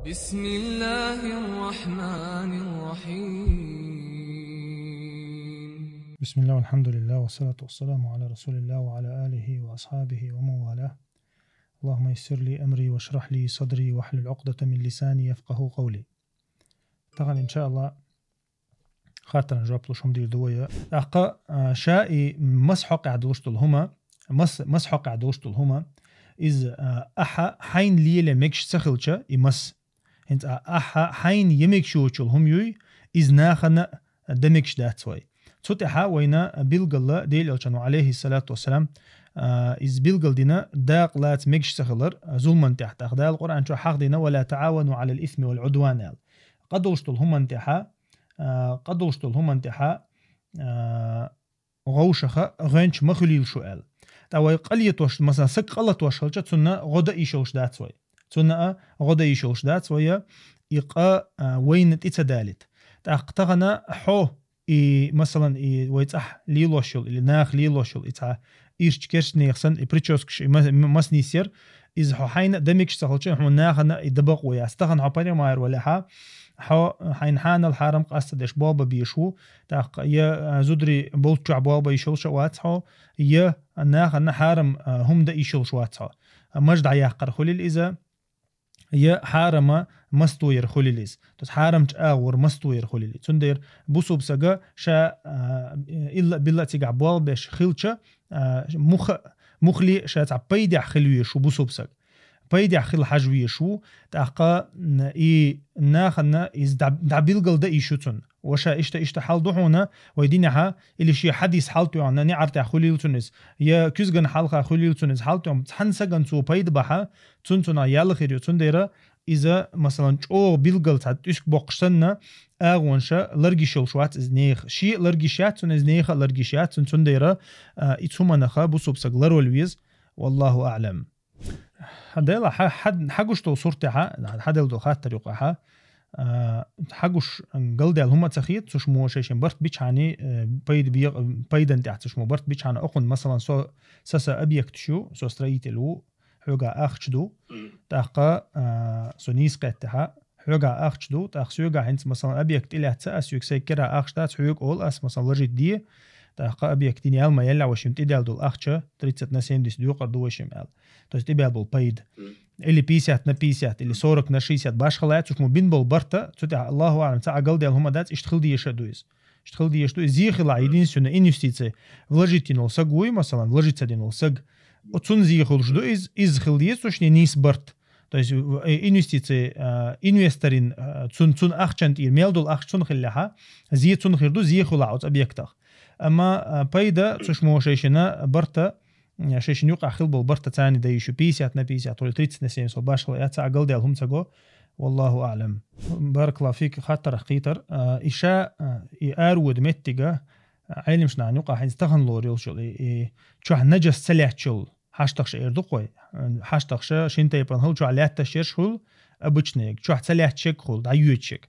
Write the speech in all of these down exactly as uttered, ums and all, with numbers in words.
بسم الله الرحمن الرحيم. بسم الله والحمد لله والصلاة والسلام على رسول الله وعلى آله وأصحابه ومن والاه. اللهم يسر لي أمري واشرح لي صدري واحلل عقدة من لساني يفقه قولي. Тахан, иншааллах, хаттарна жоп луш хӀума дийр ду вай. ТӀаккха, а, ша и мас хьокъехь долуш долу хӀума, мас, мас хьокъехь долуш долу хӀума, иза, а, ахьа хьайна лело мегаш ца хилча, и мас. ХӀинца а, ахьа хьайна я мегаш йоцучул хӀума юй, иза нахана дан мегаш дац вай. Цу тӀаьхьа вайна билгала Делан Элчано, алейхиссалату вассалам, а, иза билгала дина дакъа лаца мегаш ца хилар, а, зулман тӀехь. ТӀаккха Дала Къуръан чохь хьахдина: «Ва ла таавану алал исми вал удван», – аьлла. Къа долуш долу хӀуманна тӀаьхьа, а, къа долуш долу хӀуманна тӀаьхьа, а, гӀовшаха гӀоьнча ма хуьлийла шу аьлла. ТӀа вай къа летош, масала, саг къа латош хилча, цунна гӀо дан ийш йолуш дац вай. Цунна а гӀо дан ийш йолуш дац вай, и къа, а, вайна тӀе ца далийта. ТӀаккха тахана хьо, и, масалан, и вай цӀахь лелош йолу или наха лелош йолу и цхьа ирча керстанех санна, и прическаш, и ма-, ма-, мас нисъяр, иза хьо хьайна а дан мегаш ца хилча, хьуна нахана а и дан бакъо яц. Тахана хьо пайхамар валахь, хьо хьайна хьанал хьарам къаста деш болх бан безаш ву, тӀаккха я, а, зударий болччохь болх бан йиш йолуш а вац хьо, я нахана хьарам, а, хӀума дан йиш йолуш вац хьо. А, маж дӀаяккхар хуьлийла иза, я хьарама мас тояр хуьлийла иза. То есть хьарамчу агӀор мас тояр хуьлийла. Цундела бусулба сага ша, а, илла а билла а цигахь болх беш хилча, а, муха, мухле а ша цхьа пайдехь хила везаш ву бусулба саг. Пайдехь хила хьажа везаш ву, тӀаккха, м, и нахана иза дӀа-, дӀабилгал дан ийш ю цунна. Ва ша иштта, иштта хьал ду хьуна, вай динехьа, или шен хьадис хьал тоьхна, неӀар тӀехь хуьлийла цунна иза, я куьзган хьалха хуьлийла цунна иза хьал тоьхна, цхьана сагана цо пайда бахьа, цунна цунах ял хир ю, цундела иза, масалан, чӀогӀа билггал цхьа тӀуьск боккхуш санна, агӀонаш ларгиш йолуш вац иза нехан. Шен а ларгиш яц цунна, иза нехан а ларгиш яц цунна, цундела, а, и цу хӀуманах бусулба саг ларвала веза. Валлаху аӀлам. Хьан дела, хьа-, хьа-, хьан гуш долу суртехьа, хьан дела долу хаттар юкъахьа, а, хьан гуш галдаьлла хӀума а ца хета, цу шумо шайшин барт бичхьани, э, пайда бе-, пайдан тӀехь цу шумо барт бичхьана окхунна, масалан, со, са, са объекташ ю, со строитель ву, хьоьга ахча ду, тӀаккха, а, со нийса кхеттехьа, хьоьга ахча ду, тӀаккха соьга хӀинца, масалан, объект тӀелаьцна ас, соьга сайга кера ахча дац, хьоьга олу ас, масалан, вложить де, тӀаккха объект йина ял ма яьлла, в общем, тӀедел долу ахча тридцать на семьдесят доькъур ду, в общем, аьлла. То есть тӀебел болу пайда. Или пятьдесят на пятьдесят, или сорок на шестьдесят, башхалла яц, уьш мо бин болу барта, цу тӀехь, Аллаху аӀлам, цхьа а галдаьлла хӀума дац, иштта хила дезаш а ду иза. Иштта хила дезаш ду иза, зе хила, единственное, инвестиция вложить йина волу саг вуй, масалан, вложить ца дина волу саг. Оцунна зе хуьлуш ду иза, иза хила деза, цу шен нийса барт. То есть, э, инвестиция, э, инвесторин, э, цун, цун ахчан тӀера мел долу ахча цунна хиллехьа, зе цунна хир ду, зе хуьлахь оцу объектах. Амма, э, пайда, цу шумо шайшина барта, э, шайшина юкъахь хила болу барта царна дан йиш ю, пятьдесят на пятьдесят, или тридцать на семьдесят, башхалла яц, цхьа а галдаьлла хӀума ца го. Валлаху аӀлам. Баракаллаху фик, хаттарах кхетар. А, и ша, а, и аравоьду меттига, а, Ӏелимаш нахана юкъахь хӀинца тахана лоруш йолуш йолу, и, и чохь наджас ца лаьтташ йолу хьаштагӀаш эр ду-кх вай. ХьаштагӀаш шин тайпана хуьлу, чохь лаьтташ ерш хуьлу, обычный, чохь ца лаьтташ ерг хуьлу, дӀайоьдуш ерг.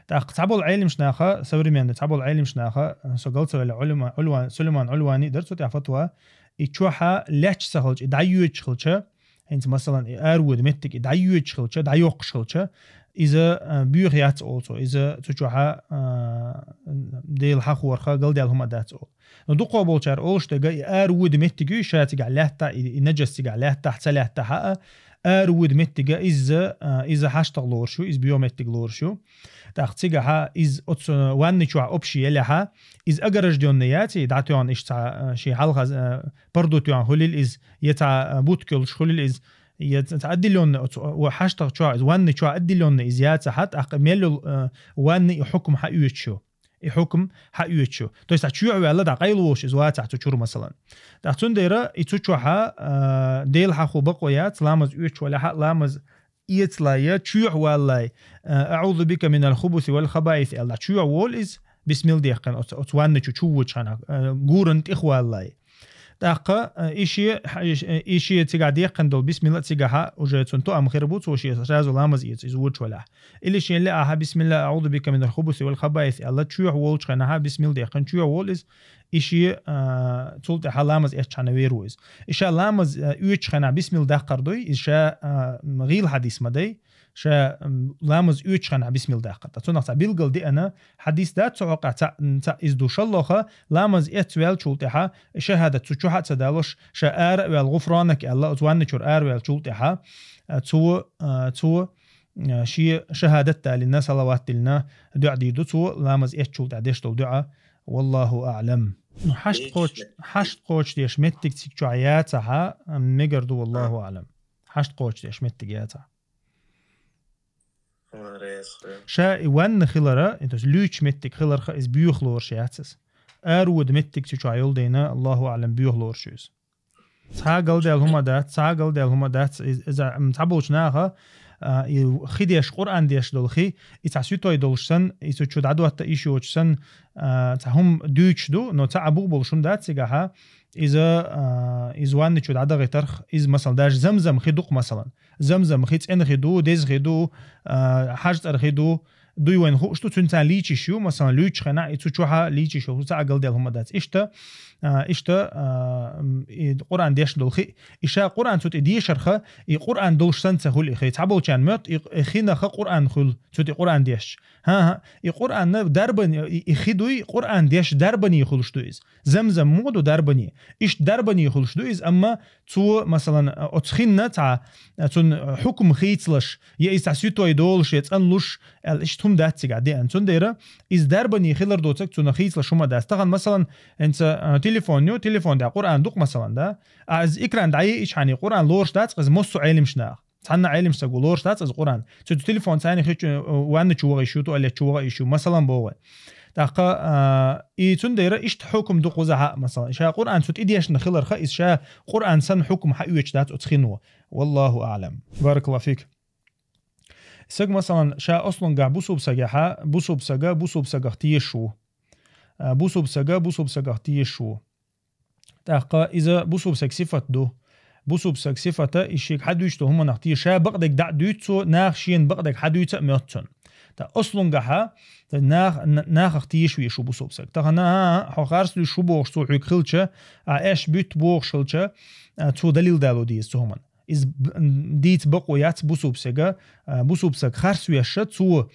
ТӀаккха цхьаболу Ӏелимаш наха, современный, цхьаболу Ӏелимаш наха, со галца ваьлла Ӏулма-, Ӏулван-, Сулайман Ӏулвани дара цу тӀехь фатва, и чохьа лаьтташ ца хилча, и дӀайоьдуш хилча, хӀинца, масалан, и аравоьду меттиг и дӀайоьдуш хилча, дӀайоккхуш хилча, иза, а, боьха яц олу цо, иза цу чохьа, а, Дела хьахорха галдаьлла хӀума дац олу. Но дукхо болчара олуш дерг, и аравоьду меттиг ю, ша цигахь лаьттахь, и, и наджас цигахь лаьттахь, ца лаьттахь а, аравоьду меттига иза, а, иза хьаштагӀ лоруш ю, иза боьха меттиг лоруш ю. ТӀаккха цигахьа иза оцу ванны чохь общий елехьа, иза огорождённый яц, и дӀатоьхна иштта цхьа, а, шен хьалха, а, пардо тоьхна хуьлийла иза, я цхьа, а, будка йолуш хуьлийла иза, я ц-, цхьа отделённый оцу, а, хьаштагӀ чохь, иза ванны чохь отделённый иза яцахьа, тӀаккха мел йолу, а, ванны и хьукм хьаоьцуш ю. И хьукм хьаоьцуш ю. То есть, а чоьхьа ваьлла дӀа къайлаволуш иза вацахь цу чуьра, масалан. ТӀаккха цундела и цу чохьа, а, Дела хьахо бакъо яц, ламаз оьцуш валахьа, ламаз эцалай, чоьхьа валлай, а, «АӀузу бика минал хубуси вал хабаис», аьлла, чоьхьа волу иза, бисмилла дехкина, оцу, оцу ванны чу чу воьдучу хенахь, а, гуран тӀехваллай. ТӀаккха, а, и шен, и шен цигахь дехкина долу бисмилла цигахьа уже цунна тоам хир бу, цо шен сразу ламаз эцу, иза воьдуш валахь. Или шен лаахьа, «Бисмилла, аӀузу бика минал хубуси вал хабаис», аьлла, чоьхьа волчу хенахьа бисмилла дехкина, чоьхьа волу иза, и шен, а, цул тӀаьхьа ламаз эцчхьана вер ву иза. И ша ламаз, а, оьцучу хенахь бисмилла даккхар дуй, иза ша, а, гӀийла хьадис ма дай, Ша м, ламаз оьцучу хенахь бисмилла даккхар. Ткъа цунах цхьа билгал деана, хьадис дац цу хьокъехь цхьа, цхьа из ду. ШолгӀа, ламаз эцна ваьллачул тӀаьхьа шахадат цу чу хьа а ца далош, ша ара а ваьлла, гӀуфранак аьлла, оцу ванна чуьра ара ваьллачул тӀаьхьа, а, цо, а, цо, а, шен шахадат далийна, салават диллина, дуӀа дийр ду цо, ламаз эцначул тӀаьхьа деш долу дуӀа. Валлаху аӀлам. Ну, хьашт кхочуш, хьашт кхочуш деш меттиг цига чохь яцахьа, мегар ду, валлаху аӀлам. Хьашт кхочуш деш меттиг яцахьа. Ша и ванна хилара, и, то есть луьйчу меттиг хиларха иза боьха лоруш яц иза. Арода меттиг цу чохь йолу дайна, Аллаху аӀлам, боьха лоруш ю иза. Цхьа галдаьлла хӀума дац, цхьа галдаьлла хӀума дац, из-, иза, м, цхьаболчу наха, а, и хи деш, Къуръан деш долу хи, и цхьа суьтой долуш санна, и цу чу дӀадотта йиш йоцуш санна, а, цхьа хӀума дуьйцуш ду, но цхьа а бух болуш хӀума дац цигахьа, иза, а, иза ванна чу дӀадахийтарх, иза, масалан, даже замзам хи дукха, масалан. Замзам хи цӀена хи ду, деза хи ду, а, хьажцӀара хи ду, дуй вайна хууш ду, цуьнца лийчиш ю, масалан, луьйчу хенахь, и цу чохьа лийчиш йолу цхьа а галдаьлла хӀума дац. Иштта, а, иштта, а, м, и Къуръан деш долу хи, и ша Къуръан цу тӀе дешарха, и Къуръан долуш санна ца хуьлу и хи. Цхьаболчарна моьтту, и, и хинаха Къуръан хуьлу, цу тӀе Къуръан дешча. ХӀан-хӀа, и Къуръан дарбане, и, и хи дуй, Къуръан деш дарбане хуьлуш ду иза. Замзам муха ду дарбане? Иштта дарбане хуьлуш ду иза, амма цо, масалан, оцу хинна цхьа, цунна хьукум хийцалаш, я иза цхьа суьтой долуш, я цӀанлуш, аьлла, иштта хӀума дац цигахь деана. Цундела иза дарбане хилар доцург цунах хийцалаш хӀума дац. Тахана, масалан, хӀинца, а, телефон ю, телефон тӀехь Къуръан ду-кх, масалан, да? А иза экран дӀайиъчхьана, и Къуръан лоруш дац-кх иза массо а Ӏелимчу наха. Цхьанна Ӏелимчу стага лоруш дац иза Къуръан. Цу телефон цайна хи чу, э, ванна чу ваха йиш ю, туалет чу ваха йиш ю, масалан, боху вай. ТӀаккха, а, и цундела иштта хьукум ду кхузахьа, масалан, ша Къуръан цу тӀе дешна хиларха, иза ша Къуръан санна хьукум хьаоьцуш дац оцу хино. Валлаху аӀлам. Баракаллаху фик. Саг, масалан, ша ослунгахь бусулба сагехьа, бусулба сага, бусулба сагах тешаш ву. А, бусулба сага, бусулба сагах тешаш ву. ТӀаккха иза бусулба саг сифат ду. Бусулба саг сифата, и шега хьадуьйцуш долу хӀуманах тешаш, ша бакъдерг дӀа а дуьйцу цо, наха шена бакъдерг хьадуьйца а моьтту цунна. Ткъа ослунгахьа, ткъа нах-, н-, нахах тешаш ву бусулба саг. Тахана, а, а, хьо харц луьйш хӀу бохуш цо хьоьга хилча, а, аьшпаш буьту бохуш хилча, а, цо далил дало деза цу хӀуманна. Иза б-, м, дийца бакъо яц бусулба сага, а, бусулба саг харц веш, цо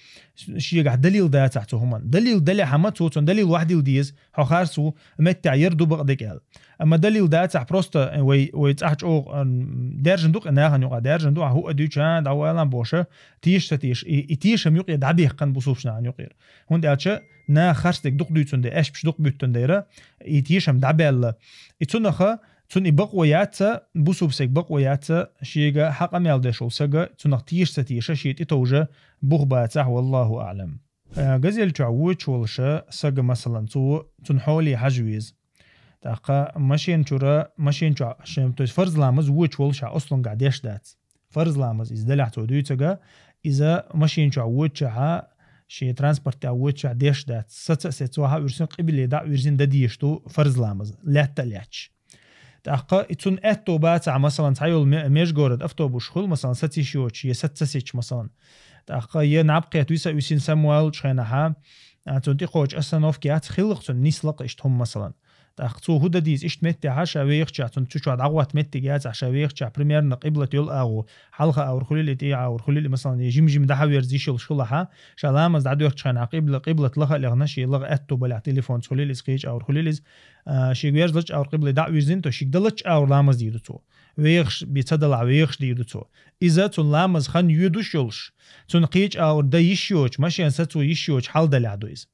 шегахь далил дацахь цу хӀуманна. Далил далехьама цо цунна далил вахдила деза, хьо харц ву, меттехь яр ду бакъдерг аьлла. Амма далил дацахь, просто, э, вай, вай цӀахь чӀогӀа, м, даьржина ду-кх и нахана юкъа, даьржина ду, ахьа хӀуъа дуьйцу, а, дӀавалан бохуша, тешаш ца тешаш, и, и тешам юкъе дӀабехкан бусулбачу нахана юкъера. ХӀунда аьлча наха харцдерг дукха дуьйцун дера, аьшпаш дукха буьттун дера, и тешам дӀабаьлла. И цунаха, цунна и бакъо яц, бусулба саг бакъо яц, шега хьа къамел деш волу сага, цунах теша ца теша, шен тӀетовжа бух бацахь, валлаху аӀлам. Э, газель чохь вочу волуша сага, масалан, цо, цунна хьоле хьажа веза. ТӀаккха машен чура, машен чохь, шен, то есть фарз ламаз вочу волуша ослунгахь деш дац. Фарз ламаз иза далехь цо дуьйцага, иза машен чохь вочахьа, шен транспорт тӀехь вочахь деш дац. Саца а сецо, хьа уьрсин къибле дӀа а вирзина дан дезаш ду фарз ламаз, лаьтта а лаьтташ. ТӀаккха и цунна аьтто бацахь, масалан, цхьайолу ме-, межгород автобус хуьлу, масалан, саца йиш йоцуш, я саца сецча, масалан. ТӀаккха я наб кхетта виса а висина самаваллачу хенахьа, а, цунна тӀекхочу остановка яц, хилла-кх цунна нислакха иштта хӀума, масалан. ТӀаккха цо хӀу дан дийца иштта меттехьа, ша вехачехь цунна цу чохь дӀагӀотта меттиг яцахь, ша вехачехь примерно къиблат йолу агӀо, хьалха агӀор хуьлийла и, тӀе агӀор хуьлийла и, масалан, я жим-жим дӀахьаверза йиш йолуш хилахьа, ша ламаз дӀадоьртучу хенахь къибла, къиблат лаха а лехна, шен лаха аьтто балехь, телефонца хуьлийла иза, кхечу агӀор хуьлийла иза, а, шега верзлачу агӀор къибле дӀа а вирзина, то шега даллачу агӀор ламаз дийр ду цо. Вехаш, бен ца далахь, вехаш дийр ду цо. Иза цунна ламаз хан йоьдуш йолуш, цунна кхечу агӀор дан йиш йоцуш, машен сацо йиш йоцуш хьал далехь ду иза.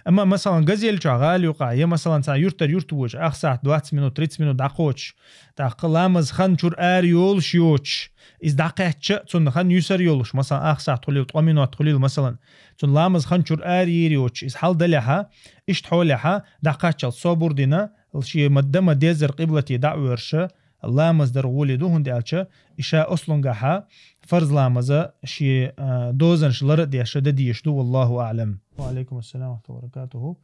Амма, масалан, газель чохь гӀала юкъахь, я, масалан, цхьа юьртара юьрта вочу, ах сахьт, двадцать минут, тридцать минут дӀакхочуш, тӀаккха ламаз хан чуьра ара йолуш йоцуш, иза дӀакхаьчча, цунна хан юьсур йолуш, масалан, ах сахьт хуьлийла, ткъа минот хуьлийла, масалан, цунна ламаз хан чуьра ара йийр йоцуш, иза хьал далехьа, иштта хьолехьа, дӀакхаччалц собар дина, шен ма-, дан ма-деззара къиблате дӀа а воьрзуша, ламаз дар гӀоле ду, хӀунда аьлча и ша ослунгахьа фарз ламаза шен, а, дозанаш лар а деш, дан дезаш ду, валлаху аӀлам. Ва Ӏалайкум ассалам ва рахматуллахи ва баракатуху.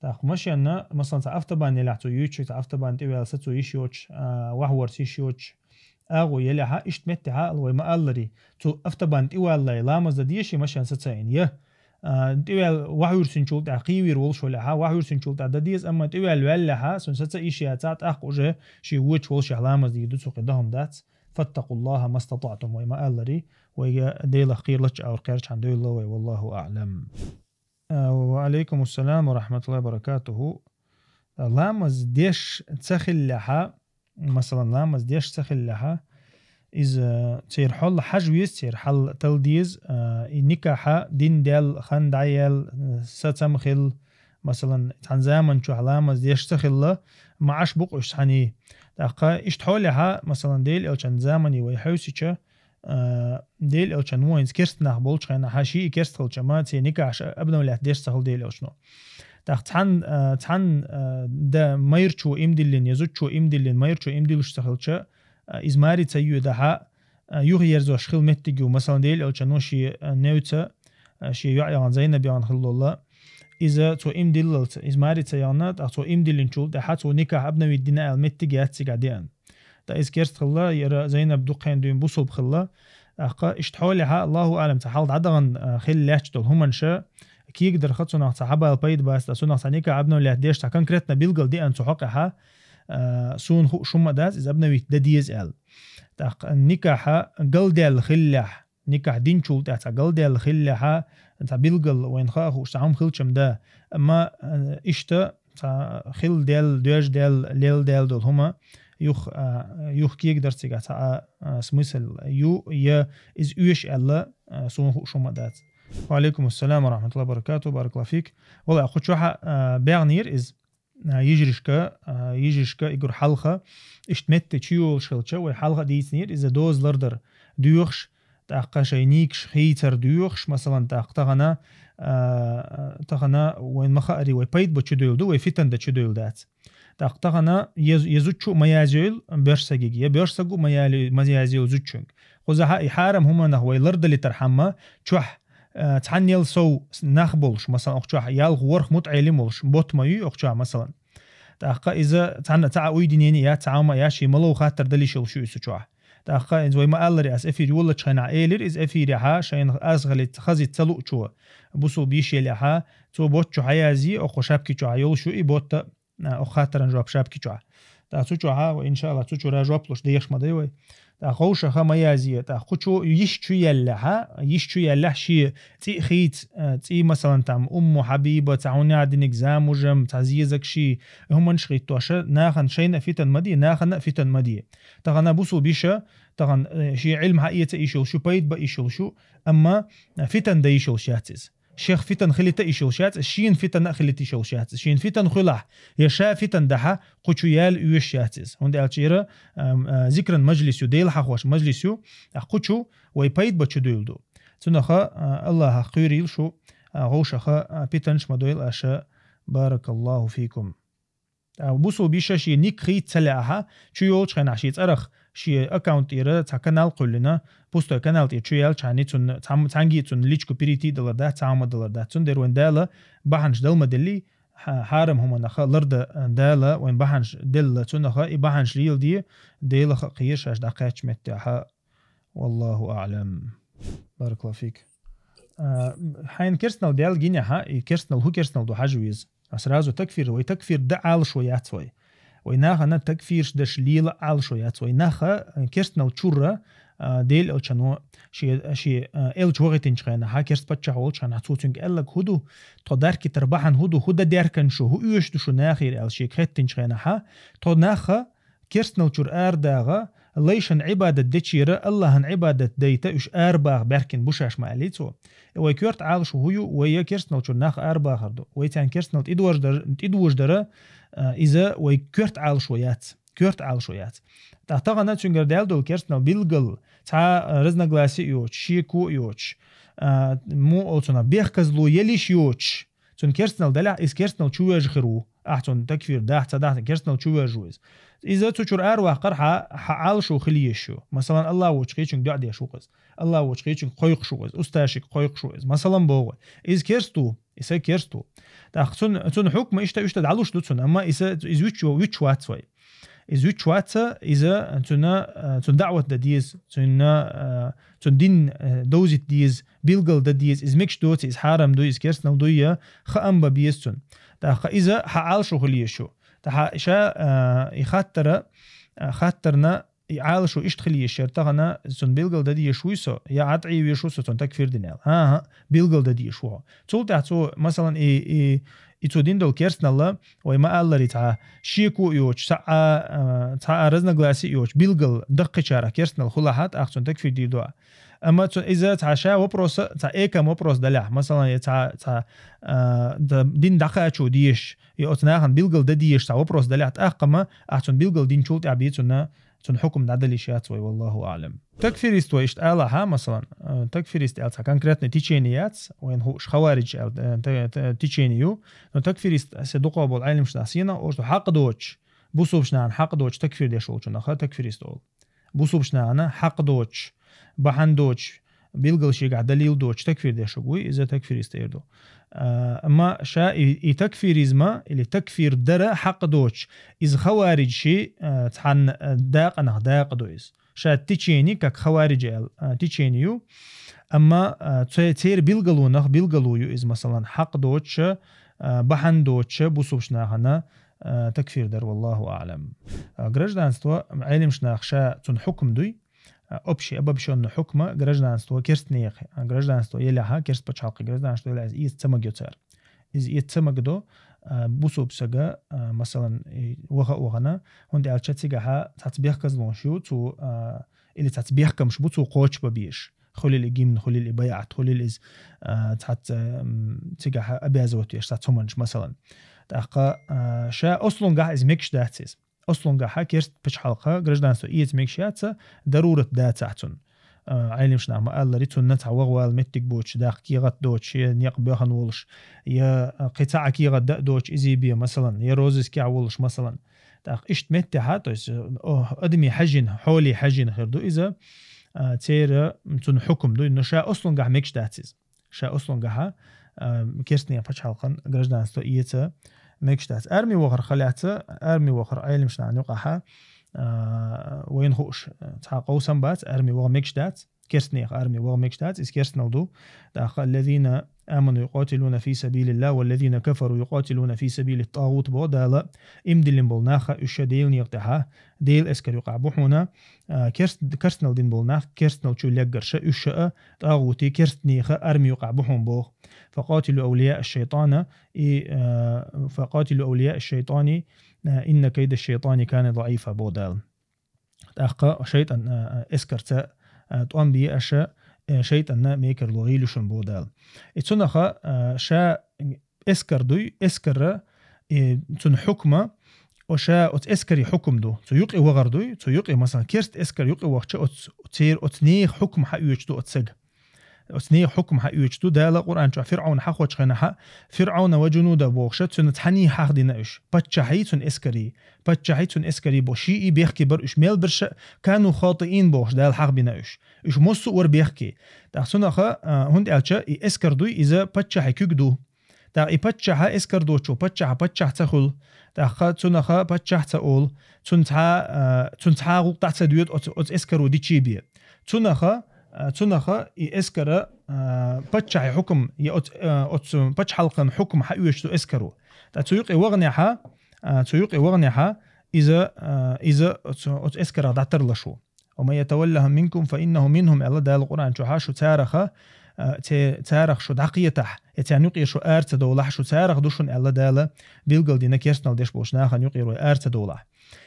ТӀаккха машенна, масалан, цхьа автобан елахь цо юьйцуш, цхьа автобан тӀеваьлла сацо йиш йоцуш, а, вахьворца йиш йоцуш, агӀо елехьа, иштта меттехьа ала вай ма-алларе, цу автобан тӀеваллале ламаз дан деза шен машен сацийна, я, а, тӀеваьлла вахьуьрсинчул тӀаьхьа кхийвийр волуш валехьа, вахьуьрсинчул тӀаьхьа дан деза, амма тӀеваьлла ваьллехьа, цунна саца йиш яцахь, тӀаккха уже шен вочу волушехь ламаз дийр ду цо, кхин дан хӀума дац. فاتقوا الله ما استطعتم, вай ма аллара, вайга Делах кхералаш, Ӏовр кхерчхьан дойла вай, والله أعلم. А, وعليكم السلام ورحمة الله وبركاته. Ламаз деш ца хиллехьа, масалан, ламаз деш ца хиллехьа, из, э, церан хьол хьажа веза, церан хьал тала деза, э, и никахьа дин даьлла, хан дӀаяьлла, э, са цам хилла, масалан, цхьан заман чохь ламаз деш ца хилла, ма Ӏаш бу-кх уьш цхьаний. ТӀаккха иштта хьолехьа, масалан, Делан Элчан замане вай хьовсича, а, Делан Элчано вайна керста нах болчу хенахьа, ший и керста хилча ма, церан никахьаш обновлять деш ца хилла Делан Элчано. ТӀаккха цхьан, а, цхьан, а, да майрачо иман диллина, я зудчо иман диллина, майрачо иман диллуш ца хилча, а, иза маре ца йоьдахьа, а, юхаерзош хилла меттиг ю, масалан, Делан Элчано шен, а, невца, а, шен йоӀ яхана, Зайнаб яхана хилла волла, иза цо иман диллалца, иза маре ца яхана, тӀаккха цо иман диллинчул тӀаьхьа цо никахь обновить дина аьлла меттиг яц цигахь деана. ТӀаккха иза керста хилла, яра Зайнаб дукха хенахь дуьйна бусулба хилла. ТӀаккха иштта хьолехьа, Аллаху аӀлам, цхьа хьалха дӀадахана, а, хилла лаьтташ долу хӀуманаш, кегадара ха цунах цхьа хьабала пайда бац, ткъа цунах цхьа никахь обновлять деш, цхьа конкретно билгал деана цу хьокъехьа, а, суна хууш хӀума а дац, иза обновить дан деза аьлла. ТӀаккха никахьа галдаьлла хиллехь, никахь динчул тӀаьхьа цхьа галдаьлла хиллехьа, цхьа билгал вайна хаа хууш цхьа хӀума хилчам да. Амма, а, иштта цхьа хилла даьлла, доьжна даьлла, лелла даьлла долу хӀума юха, а, юха кегадара цигахь цхьа а, а, смысл ю, я иза оьшу аьлла, а, суна хууш хӀума а дац. وعليكم السلام ورحمة الله وبركاته, баракаллаху фик. Валла, кху чохь, а, баьхнера иза, а, йижаршка, а, йижаршка игур хьалха, иштта метта чу йолуш хилча, вай хьалха а дийцинера, иза доза лардар доьхуш, тӀаккха шайн нийгаш хийцар доьхуш, масалан, тӀаккха тахана, а, тахана вайн ма хаари, вай пайда бан чу дойла ду, вай фитан дан чу дойла дац. ТӀаккха тахана я, я зудчо а ма язйойла боьрша сагига, я боьрша саго а ма яли-, ма язйойла зудчуьнга. Кхузахьа и хьарам хӀуманах вай лардалийтархьама, чохь, а, цхьаннел сов нах болуш, масалан, окху чохь ялх-ворхӀ мутаӀелим волуш, ботт ма юй окху чохь, масалан. ТӀаккха иза цхьанна цхьа а уйдинени яц, цхьа а хӀума а яц, шен малав хаттар дала йиш йолуш ю иза чохь. ТӀаккха иза вай ма аллара, ас эфир йоллучу хенахь элира иза эфирехьа, шайна аз хилица хазица ца луучо, бусулба йиш елехьа, цо ботт чу хьаязъе, окху шапки чохь йолуш ю и ботт а, а, окху хаттаран жоп шапки чохь. ТӀаккха цу чохьа, ва, иншаАллахӀ, цу чуьра жоп луш дехаш ма дай вай. ТӀаккха вовшаха ма язъе, тӀаккха кху чу йиш чу яьллехьа, йиш чу яьллехь шен цӀий хийца, а, цӀий, масалан, там, Умму Хьабиба, цхьа хӀуннехь диниг замужем, цхьа зезаг ши, хӀуманаш хӀиттоша, нахана шайна а фитан ма де, нахана а фитан ма де. Тахана бусулба йиша, тахана, э, шен Ӏилма хьаэца йиш йолуш ю, пайда бан йиш йолуш ю, амма, э, фитан дан йиш йолуш яц иза. Шех фитан хилийта йиш йолуш яц, шена фитан а хилийта йиш йолуш яц. Шена фитан хуьлахь, я ша фитан дахьа, кху чу яла оьшуш яц иза. ХӀунда аьлча яра, ам, а, зикран мажлис ю, Дела хьахош мажлис ю, а кху чу вай пайда бан чу дуьйла ду. Цунаха, а, Аллахьах кхуьйрийла шу, а, гӀовшаха, а, питанаш ма дойла аша. Баракаллаху фикум. А, бусулба йиша шен ник хийца ца лаахьа, чу йолчу хенахь шен цӀарах, шен аккаунт тӀера цхьа канал кхуьллина, пустой канал тӀера чу яьлчхьана цунна, цхьам-, цхьаьнгге цунна личку перейти далар дац, цхьа хӀума далар дац. Цундела вайн Дала бахьанаш дала ма делли, хьа-, хьарам хӀуманах лардан Дала вайн бахьанаш делла цунаха, и бахьанаш леладе, Делах а кхера шаьш дӀакхаьчча меттехьа. Валлаху аӀлам. Баракаллаху фик. А, хьайна керстанал даьлла гинехьа, и керстанал хӀун керстанал ду хьажа веза. А сразу такфир, вай такфир дан Ӏалашо яц вай. Вай нахана такфирш даш лела Ӏалашо яц вай. Наха, а, керстанал чура, а, Дела Элчано, ши, ши, а, Элча вахийтинчу хенахьа, керста паччахь волчу хенахь, цо цуьнга аьллаг хӀун ду, тхо даркитар бахьана хӀун ду, хӀун дан даьркан шу, хӀун оьшу ду шу нахера аьлла шега хеттинчу хенахьа, тхо наха керстанал чура арадагӀа, лайшан Ӏибадат дечера Аллахьан Ӏибадат дайта уьш арабаха баьркина бу шаьш ма аьллий цо. Вай коьрта Ӏалашо хӀун ю, вай я керстанал чуьра нах арабахар ду. Вай царна керстанал тӀедождар-, тӀедождара, а, иза вай коьрта Ӏалашо яц. Коьрта Ӏалашо яц. ТӀаккха тахана цуьнгара даьлла долу керстанал билггал, цхьа, а, разногласие а йоцуш, шеко а йоцуш, а, муха олу цунах, бехказло елиш йоцуш, цунна керстанал далехь, иза керстанал чу вежа хир ву. Ахь цунна такфир дахь, ца дахь, керстанал чу вежа ву иза. Иза цу чуьра араваккхар хьа, хьан Ӏалашо хила езаш ю. Масалан, Аллахь воцчу кхечуьнга доӀа деш ву-кх иза. Аллахь воцчу кхечуьнга кхойкхуш ву-кх иза. Устазчуьнга кхойкхуш ву иза. Масалан боху вай. Иза керста ву. Иза керста ву. ТӀаккха цунна, цунна хьукма иштта, иштта дӀалуш ду цунна. Амма иза, иза вуьтчу, вуьтчу вац вай. Иза вуьтчу вац, иза цунна, а, цунна даӀват дан деза, цунна, а, цунна дин, а, довзийта деза, билгал дан деза, иза мегаш доций, иза хьарам дуй, иза керстанал дуй, я хаам бан беза цунна. ТӀаккха иза хьан Ӏалашо хила езаш ю. ТӀаккха ша, а, и хаттара, а, хаттарна, И Ӏалашо иштта хила йиш яр, тахана цунна билгал дан дезаш вуй со, я ӀатӀийвеш ву со цунна такфир дина аьлла. ХӀан-хӀа, билгал дан дезаш ву хьо. Цул тӀаьхьа цо, масалан, и, и, и цо дина долу керстаналла, вай ма-аллара, цхьа шеко а йоцуш, цхьа а, а, цхьа а разногласие а йоцуш, билгал даккхийчарах керстаналла хилахь, тӀаккха цунна такфир дийр ду Ӏа. Амма цу, иза цхьа ша вопрос, цхьа экам вопрос далахь, масалан, я цхьа, цхьа, а, д-, дин дӀакхачо дезаш, я оцу нахана билгал дан дезаш цхьа вопрос далахь, тӀаккха ма, ахь цунна билгал динчул тӀаьхьа бен цунна, цунна хьукам дӀадала йиш яц вай, валлаху аӀлам. Такфирист вай иштта алахь, масалан, а, такфирист аьлла цхьа конкретный течение яц, вайна хууш хаваридж аьлла, а, т-, т-, течение ю, но такфирист, се дукхагӀа болу Ӏеламнах сенах олуш ду, хьакъ доцуш, бусулбачу нахана хьакъ доцуш такфир деш волчунах такфирист олу. Бусулбачу нахана хьакъ доцуш, бахьана доцуш, билгал шегахь далил доцуш такфир деш вуй, иза такфирист эр ду. А, амма ша и, и такфиризма или такфир дара хьакъ доцуш, иза хаваридж ши, а, цхьанна, а, дакъанах дакъа ду иза. Ша течение, как хаваридж аьлла, а, течение ю. Амма, а, цу-, церан билгалонах билгало ю иза, масалан, хьакъ доцуша, а, бахьана доцуша бусулбачу нахана, а, такфир дар, валлаху аӀлам. А, гражданство, Ӏеламнах ша цунна хьукам дуй, а, общий, обобщённый хьукма гражданство керстанех, а, гражданство елехьа, керст пачхьалкхе гражданство елехьа, иза эца ца магайо цара. Иза эца ца магадо, а, бусулба сага, а, масалан, и ваха а вахана, хӀунда аьлча цигахьа цхьацца бехказлонаш ю, цу, а, или цхьацца бехкамаш бу цу кхочушбан безаш. Хуьлил и гимн, хуьлил и байӀат, хуьлил иза, а, цхьацца, м, цигахьа обязывать веш цхьацца хӀуманаш, масалан. ТӀаккха, а, ша ослунгахь иза мегаш дац иза. Ослунгахьа керст пачхьалкха гражданство эца мегаш яц, дарурат дацахь цунна. А, Ӏеламнах ма-аллара, цунна цхьа ваха вала меттиг боцуш, даккха кехат доцуш, я некъ боьхна волуш, я, а, кхин цхьа а кехат дан а доцуш, изий бен, масалан, я розыскехь волуш, масалан. ТӀаккха иштта меттехьа, то есть, о, адамийн хьаьжжина, хьоле хьаьжжина хир ду иза, а, церан цунна хьукам ду, но ша ослунгахь мегаш дац иза. Ша ослунгахьа, а, керстанийн пачхьалкхан гражданство эца мегаш дац. Арми вахар хьалаьцна, арми вахар Ӏеламнахана юкъахьа, а, вайна хууш, цхьа къовсам бац, арми ваха мегаш дац, керстанех арми ваха мегаш дац, иза керстанал ду. ТӀаккха: «الذين آمنوا يقاتلون في سبيل الله والذين كفروا يقاتلون في سبيل الطاغوت», боху Дала, иман диллина болу нах, уьш Делан некъа тӀехьа, Делан эскар юкъахь бу хьуна, а, керст-, керстанал дина болу нах, керстанал чу леггарша, уьш а, тӀагӀути, керстанеха арми юкъахь бу хьуна боху. «فقاتلوا أولياء الشيطان», и, а, «فقاتلوا أولياء الشيطان، а, إن كيد الشيطان كان ضعيفا», боху Дала. ТӀаккха шайтӀан, а, а, эскарца, а, тӀом бе аша, э, шайтӀанна мекарло гӀийла шуна боху Дала. И цунаха, а, ша эскар дуй, эскарра, э, цуьнан хьукма, о, ша оцу эскаре хьукам ду. Цу юкъе вахар дуй, цу юкъе, масалан, керст эскар юкъе вахча, оцу, цер-, оцу нехан хьукам хьаоьцуш ду оцу сага. Оцу нехан хьукам хьаоьцуш ду. Дала Къуръан чохь ФирӀавн хьахочу хенахьа, «ФирӀавна ва джунуда» бохуша, цуьнан цхьаний хьахдина уьш. Паччахьий цуьнан эскарий. Паччахьий цуьнан эскарий бо. Шиъ бехке бар уьш. Мел берша, «كانوا خاطئين» бохуш, Дала хьахбина уьш. Уьш массо а вара бехке. ТӀаккха цунаха, а, хӀунда аьлча, и эскар дуй, иза паччахьий куьг ду. ТӀаккха и паччахьа эскар доцучул паччахьа паччахь ца хуьлу. ТӀаккха цунаха паччахь ца олу. Цунна цхьа, а, цунна цхьа гӀуллакх дӀа ца доьду оцу, оцу эскаро дичий бен. Цунаха, а, цунаха и эскара, а, паччахьий хьукам, я оцу, а, оцу пачхьалкхан хьукам хьаоьцуш ду эскаро. ТӀаккха цу юкъе ваханехьа, а, цу юкъе ваханехьа, иза, а, иза оцу, оцу эскарах дӀатарлаш ву. «ومن يتولهم منكم فإنه منهم», аьлла Дала Къуръан чохьа, шу цараха, а, це-, царах шу дӀакхетахь, я царна юкъера шу ара ца довлахь, шу царах ду шуна аьлла Дала, билгал дина керстанал деш болчу нахана юкъера вай ара ца довлахь.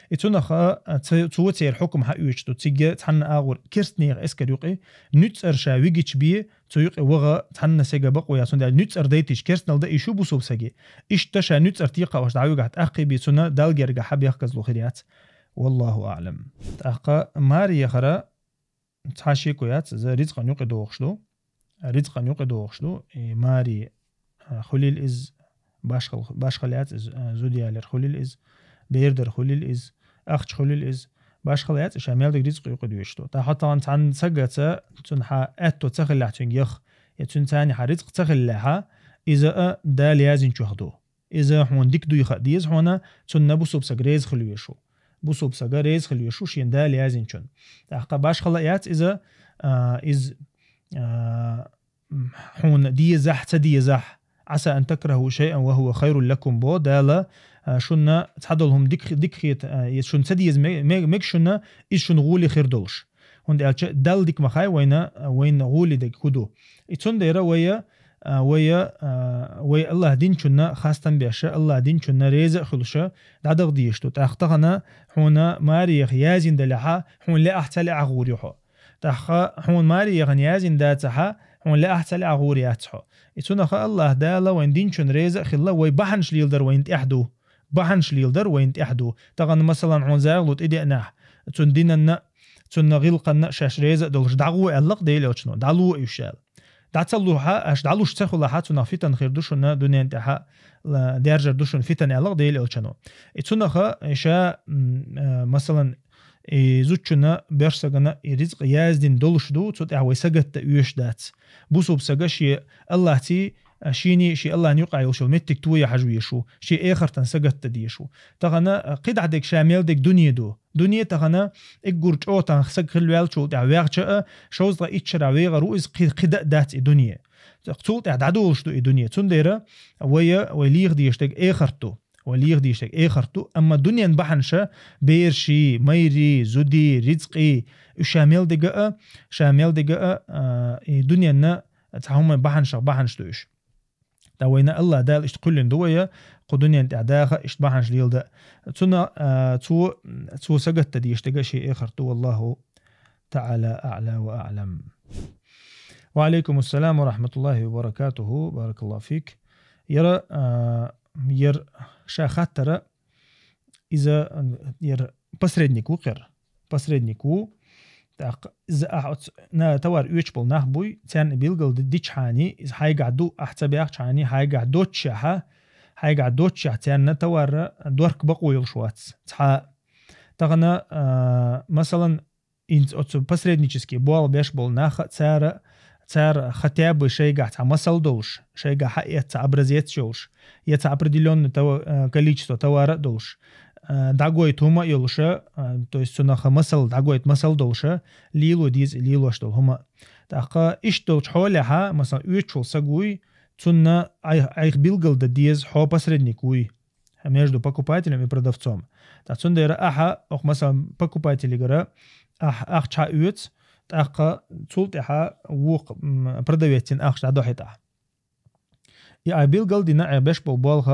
И цунаха, а, ца-, цо церан хьукам хьаоьцуш ду, цига цхьанна агӀор керстанеха эскар юкъе, нуьцкъара ша вигича бен, цу юкъе ваха цхьанна сега бакъо яц, хӀунда аьлча нуьцкъара дайтича керстанал дан и шу бусулба саги. Иштта ша нуьцкъара текхаваш дӀавигахь, тӀаккхий бен цунна Далла гергахьа бехказло хир яц. Валлаху аӀлам. ТӀаккха маре яхара цхьа шеко яц, иза рицкъан юкъе догӀуш ду. Рицкъан юкъе догӀуш ду. И маре, а, хуьлийла иза, башхал-, башхал яц иза, а, зуда ялар хуьлийла иза, бер дар хуьлийла иза, ахча хуьлийла иза, башхал яц, ша мел дерг рицкъан юкъе доьшуш ду. ТӀаккха хьо тахана цхьанна сага ца, цунна хьан аьтто ца хиллехь цуьнга яха, я цуьнан царна хьан рицкъ ца хиллехьа, иза а Дала яздинчех ду. Иза хьуна дика дуй хаа деза хьуна, цунна бусулба саг реза хила везаш ву. Бусулба сага реза хила везаш ву шена Дала яздинчунна. ТӀаккха башхала яц иза, а, иза, а, м, хьуна дезахь, ца дезахь. «عسى أن تكرهوا شيئا وهو خير لكم», бо Дала, а, шуна цхьадолу хӀума дика, дика хета, а, иза шуна ца деза ме-, ме-, мега шуна, иза шуна гӀоле хир долуш. ХӀунда аьлча Далла дика ма хай вайна, а, вайна гӀоле дерг хӀун ду. И цундела вай, а, вай, а, вай АллахӀ динчунна хастам беш, АллахӀ динчунна реза а хуьлуш, дӀадаха дезаш ду. ТӀаккха тахана хьуна маре яха яздина делахь, хьуна лаахь ца лаахь гӀур ю хьо. ТӀаккха хьуна маре яхана яздина дацахь, хьуна лаахь ца лаахь гӀур яц хьо. И цунах АллахӀ Дала вайн динчун реза а хилла, вай бахьанаш леладар вайна тӀехь ду. Бахьанаш леладар вайна тӀехь ду. Тахана, масалан, хьуна загӀло тӀедеънехь, цунна динанна, цунна гӀиллакханна шаьш реза а долуш, дӀагӀо аьлла-кх Делан Элчано, дӀало уьш аьлла. ДӀа ца лухьа, аша дӀалуш ца хуьлахь, цунах фитан хир ду шуна, дуьнен тӀехь, ла-, даьржар ду шуна фитан аьлла-кх Делан Элчано. И цунаха, и ша, м, а, масалан, и зудчунна, боьрша сагана и ризкъ яздина долуш ду, цу тӀехь вай сагатта оьшуш дац. Бусулба сага шен АллахӀций, а, шений, шен АллахӀна юкъахь йолуш йолу меттиг тоян хьажа везаш ву, шен эхартан сагатта дезаш ву. Тахана, а, кхидӀа дерг ша мел дерг дуьне ду. Дуьне тахана эггур чӀогӀа тахана сага хилла ваьллачул тӀехь ваьхча а, шовзткъе итт шарахь вегӀар ву иза, кхи-, кхидӀа а дац и дуьне. Цул тӀехь дӀадолуш ду и дуьне. Цундела вай, вай леха дезаш дерг эхарт ду. Вай леха дезаш дерг эхарт ду, амма дуьненан бахьанаша, бераший, майрий, зудий, рицкъий, уьш ша мел дерг а, ша мел дерг а, а, и дуьненна цхьа хӀуманан бахьанашах бахьанаш ду уьш. Ткъа вайна АллахӀ Дала иштта кхоьллина ду вай, кху дуьнен тӀехь даха, иштта бахьанаш леладан. Цуна, а, цо, цо сагатта дезаш дерг а шен эхарт ду, валлахӀу таӀала аӀла ва аӀлам. Ва Ӏалайкум ассалам ва рахьматуллахӀи ва баракатухӀу, баракаллахӀу фик. Яра, а, яра ша хаттара, иза, а, яра посредник ву кхера. Посредник ву. ТӀаккха иза ахь оцу на-, товар оьцуш болу нах буй, царна билгал ди-, дичхьана, иза хьайгахь ду, ахь ца баьхчхьана, хьайгахь доццушехь, хьайгахь доццушехь, царна товар дорка бакъо йолуш вац. Цхьа тахана, а, масалан, инца оцу посреднический болх беш болу нах а, цара, цара хотя бы шайгахь цхьа масал долуш, шайгахь хьаэцна цхьа образец йолуш, я цхьа определённый товар, э, количество товара а долуш, э, дӀагойта хӀума а йолуш, э, то есть цунах масал, дӀагойта масал долуш, лело деза и лелош долу хӀума. ТӀаккха иштта долчу хьолехь, масалан, оьцуш волу саг вуй, цунна айх-, айхьа билгал дан деза, хьо посредник вуй. Между покупателем и продавцом. Ткъа цундела ахьа, окху, масалан, покупателигара ахьа ахча хьаоьцу, тӀаккха цул тӀаьхьа вукху, м, продавеццина ахча дӀадохьуьйту ахьа. И айхьа билгал дина, айхьа беш болу болх,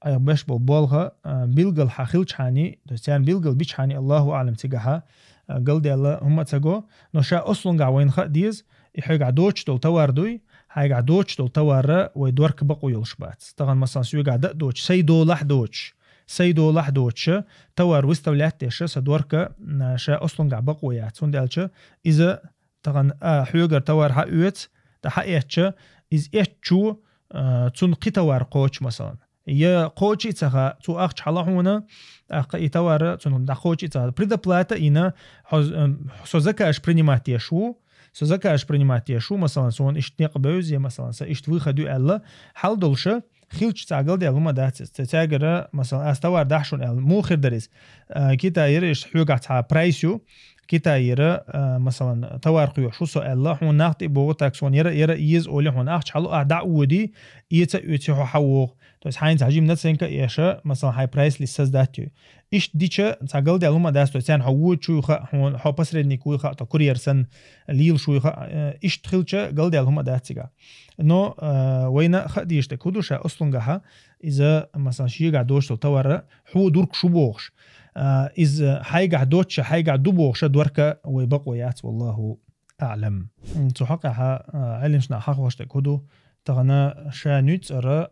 айхьа беш болу болх, а, билгал хьан хилчхьана, то есть царна билгал бичхьана, Аллаху аӀлам, цигахь, а, галдаьлла хӀума а ца го, но ша ослунгахь вайна хаа деза, и хьоьгахь доцуш долу товар дуй, хьайгахь доцуш долу товар вай дорка бакъо йолуш бац. Тахана, масалан, соьгахь дан а доцуш, сайн долахь а доцуш, сайн долахь а доцуш, товар выставлять деш, сан дорка, м, ша ослунгахь бакъо яц. ХӀунда аьлча иза тахана, а, хьоьгара товар хьаоьцу, тӀаккха хьаэцча, иза эцча, а, цунна кхин товар кхочу, масалан. Я кхочу а ца хаьа, цо ахча хьала хьуна, тӀаккха и товар цунна дӀакхочу а ца хаьа. Предоплата а йина, хьо, м, со заказ принимать деш ву, со заказ принимать деш ву, масалан, суна иштта некъ бевза, я, масалан, сан иштта выход ю аьлла, хьал долуша, хилча цхьа галдаьлла хӀума дац иза. Ца-, цаьргара, масалан, ас товар дахьа шуна аьлла, муха хир дара иза? А, Китайра иштта хьоьгахь цхьа прайс ю, Китайра, а, масалан, товар кхоьхьуш ву со аьлла, хьуна нах тӀе богӀу так, суна яра, яра еза олий, хьуна ахча хьало, ахь дӀа а воьдий, эца а оьций, хьо хьавогӀу. То есть хьайна цхьа жимма наценка а эша, масалан, хьайн прайс-лист создать йой. Иштта дича, цхьа галдаьлла хӀума дац, то есть царна хьо воьдуш вуй хаьа, хьуна, хьо посредник вуй хаьа, то курьер санна лелаш вуй хаьа, э, иштта хилча, галдаьлла хӀума дац цигахь. Но, э, вайна хаа дезаш дерг хӀун ду, ша ослунгахь, иза, масалан, шегахь доцуш долу товар хьо дург шу бохуш. Э, иза хьайгахь доцуша, хьайгахь ду бохуша, дорка вай бакъо яц, валлаху аӀлам. М, цу хьокъехь, а, Ӏеламнаха хьахош дерг хӀун ду, тахана ша нуьцкъара,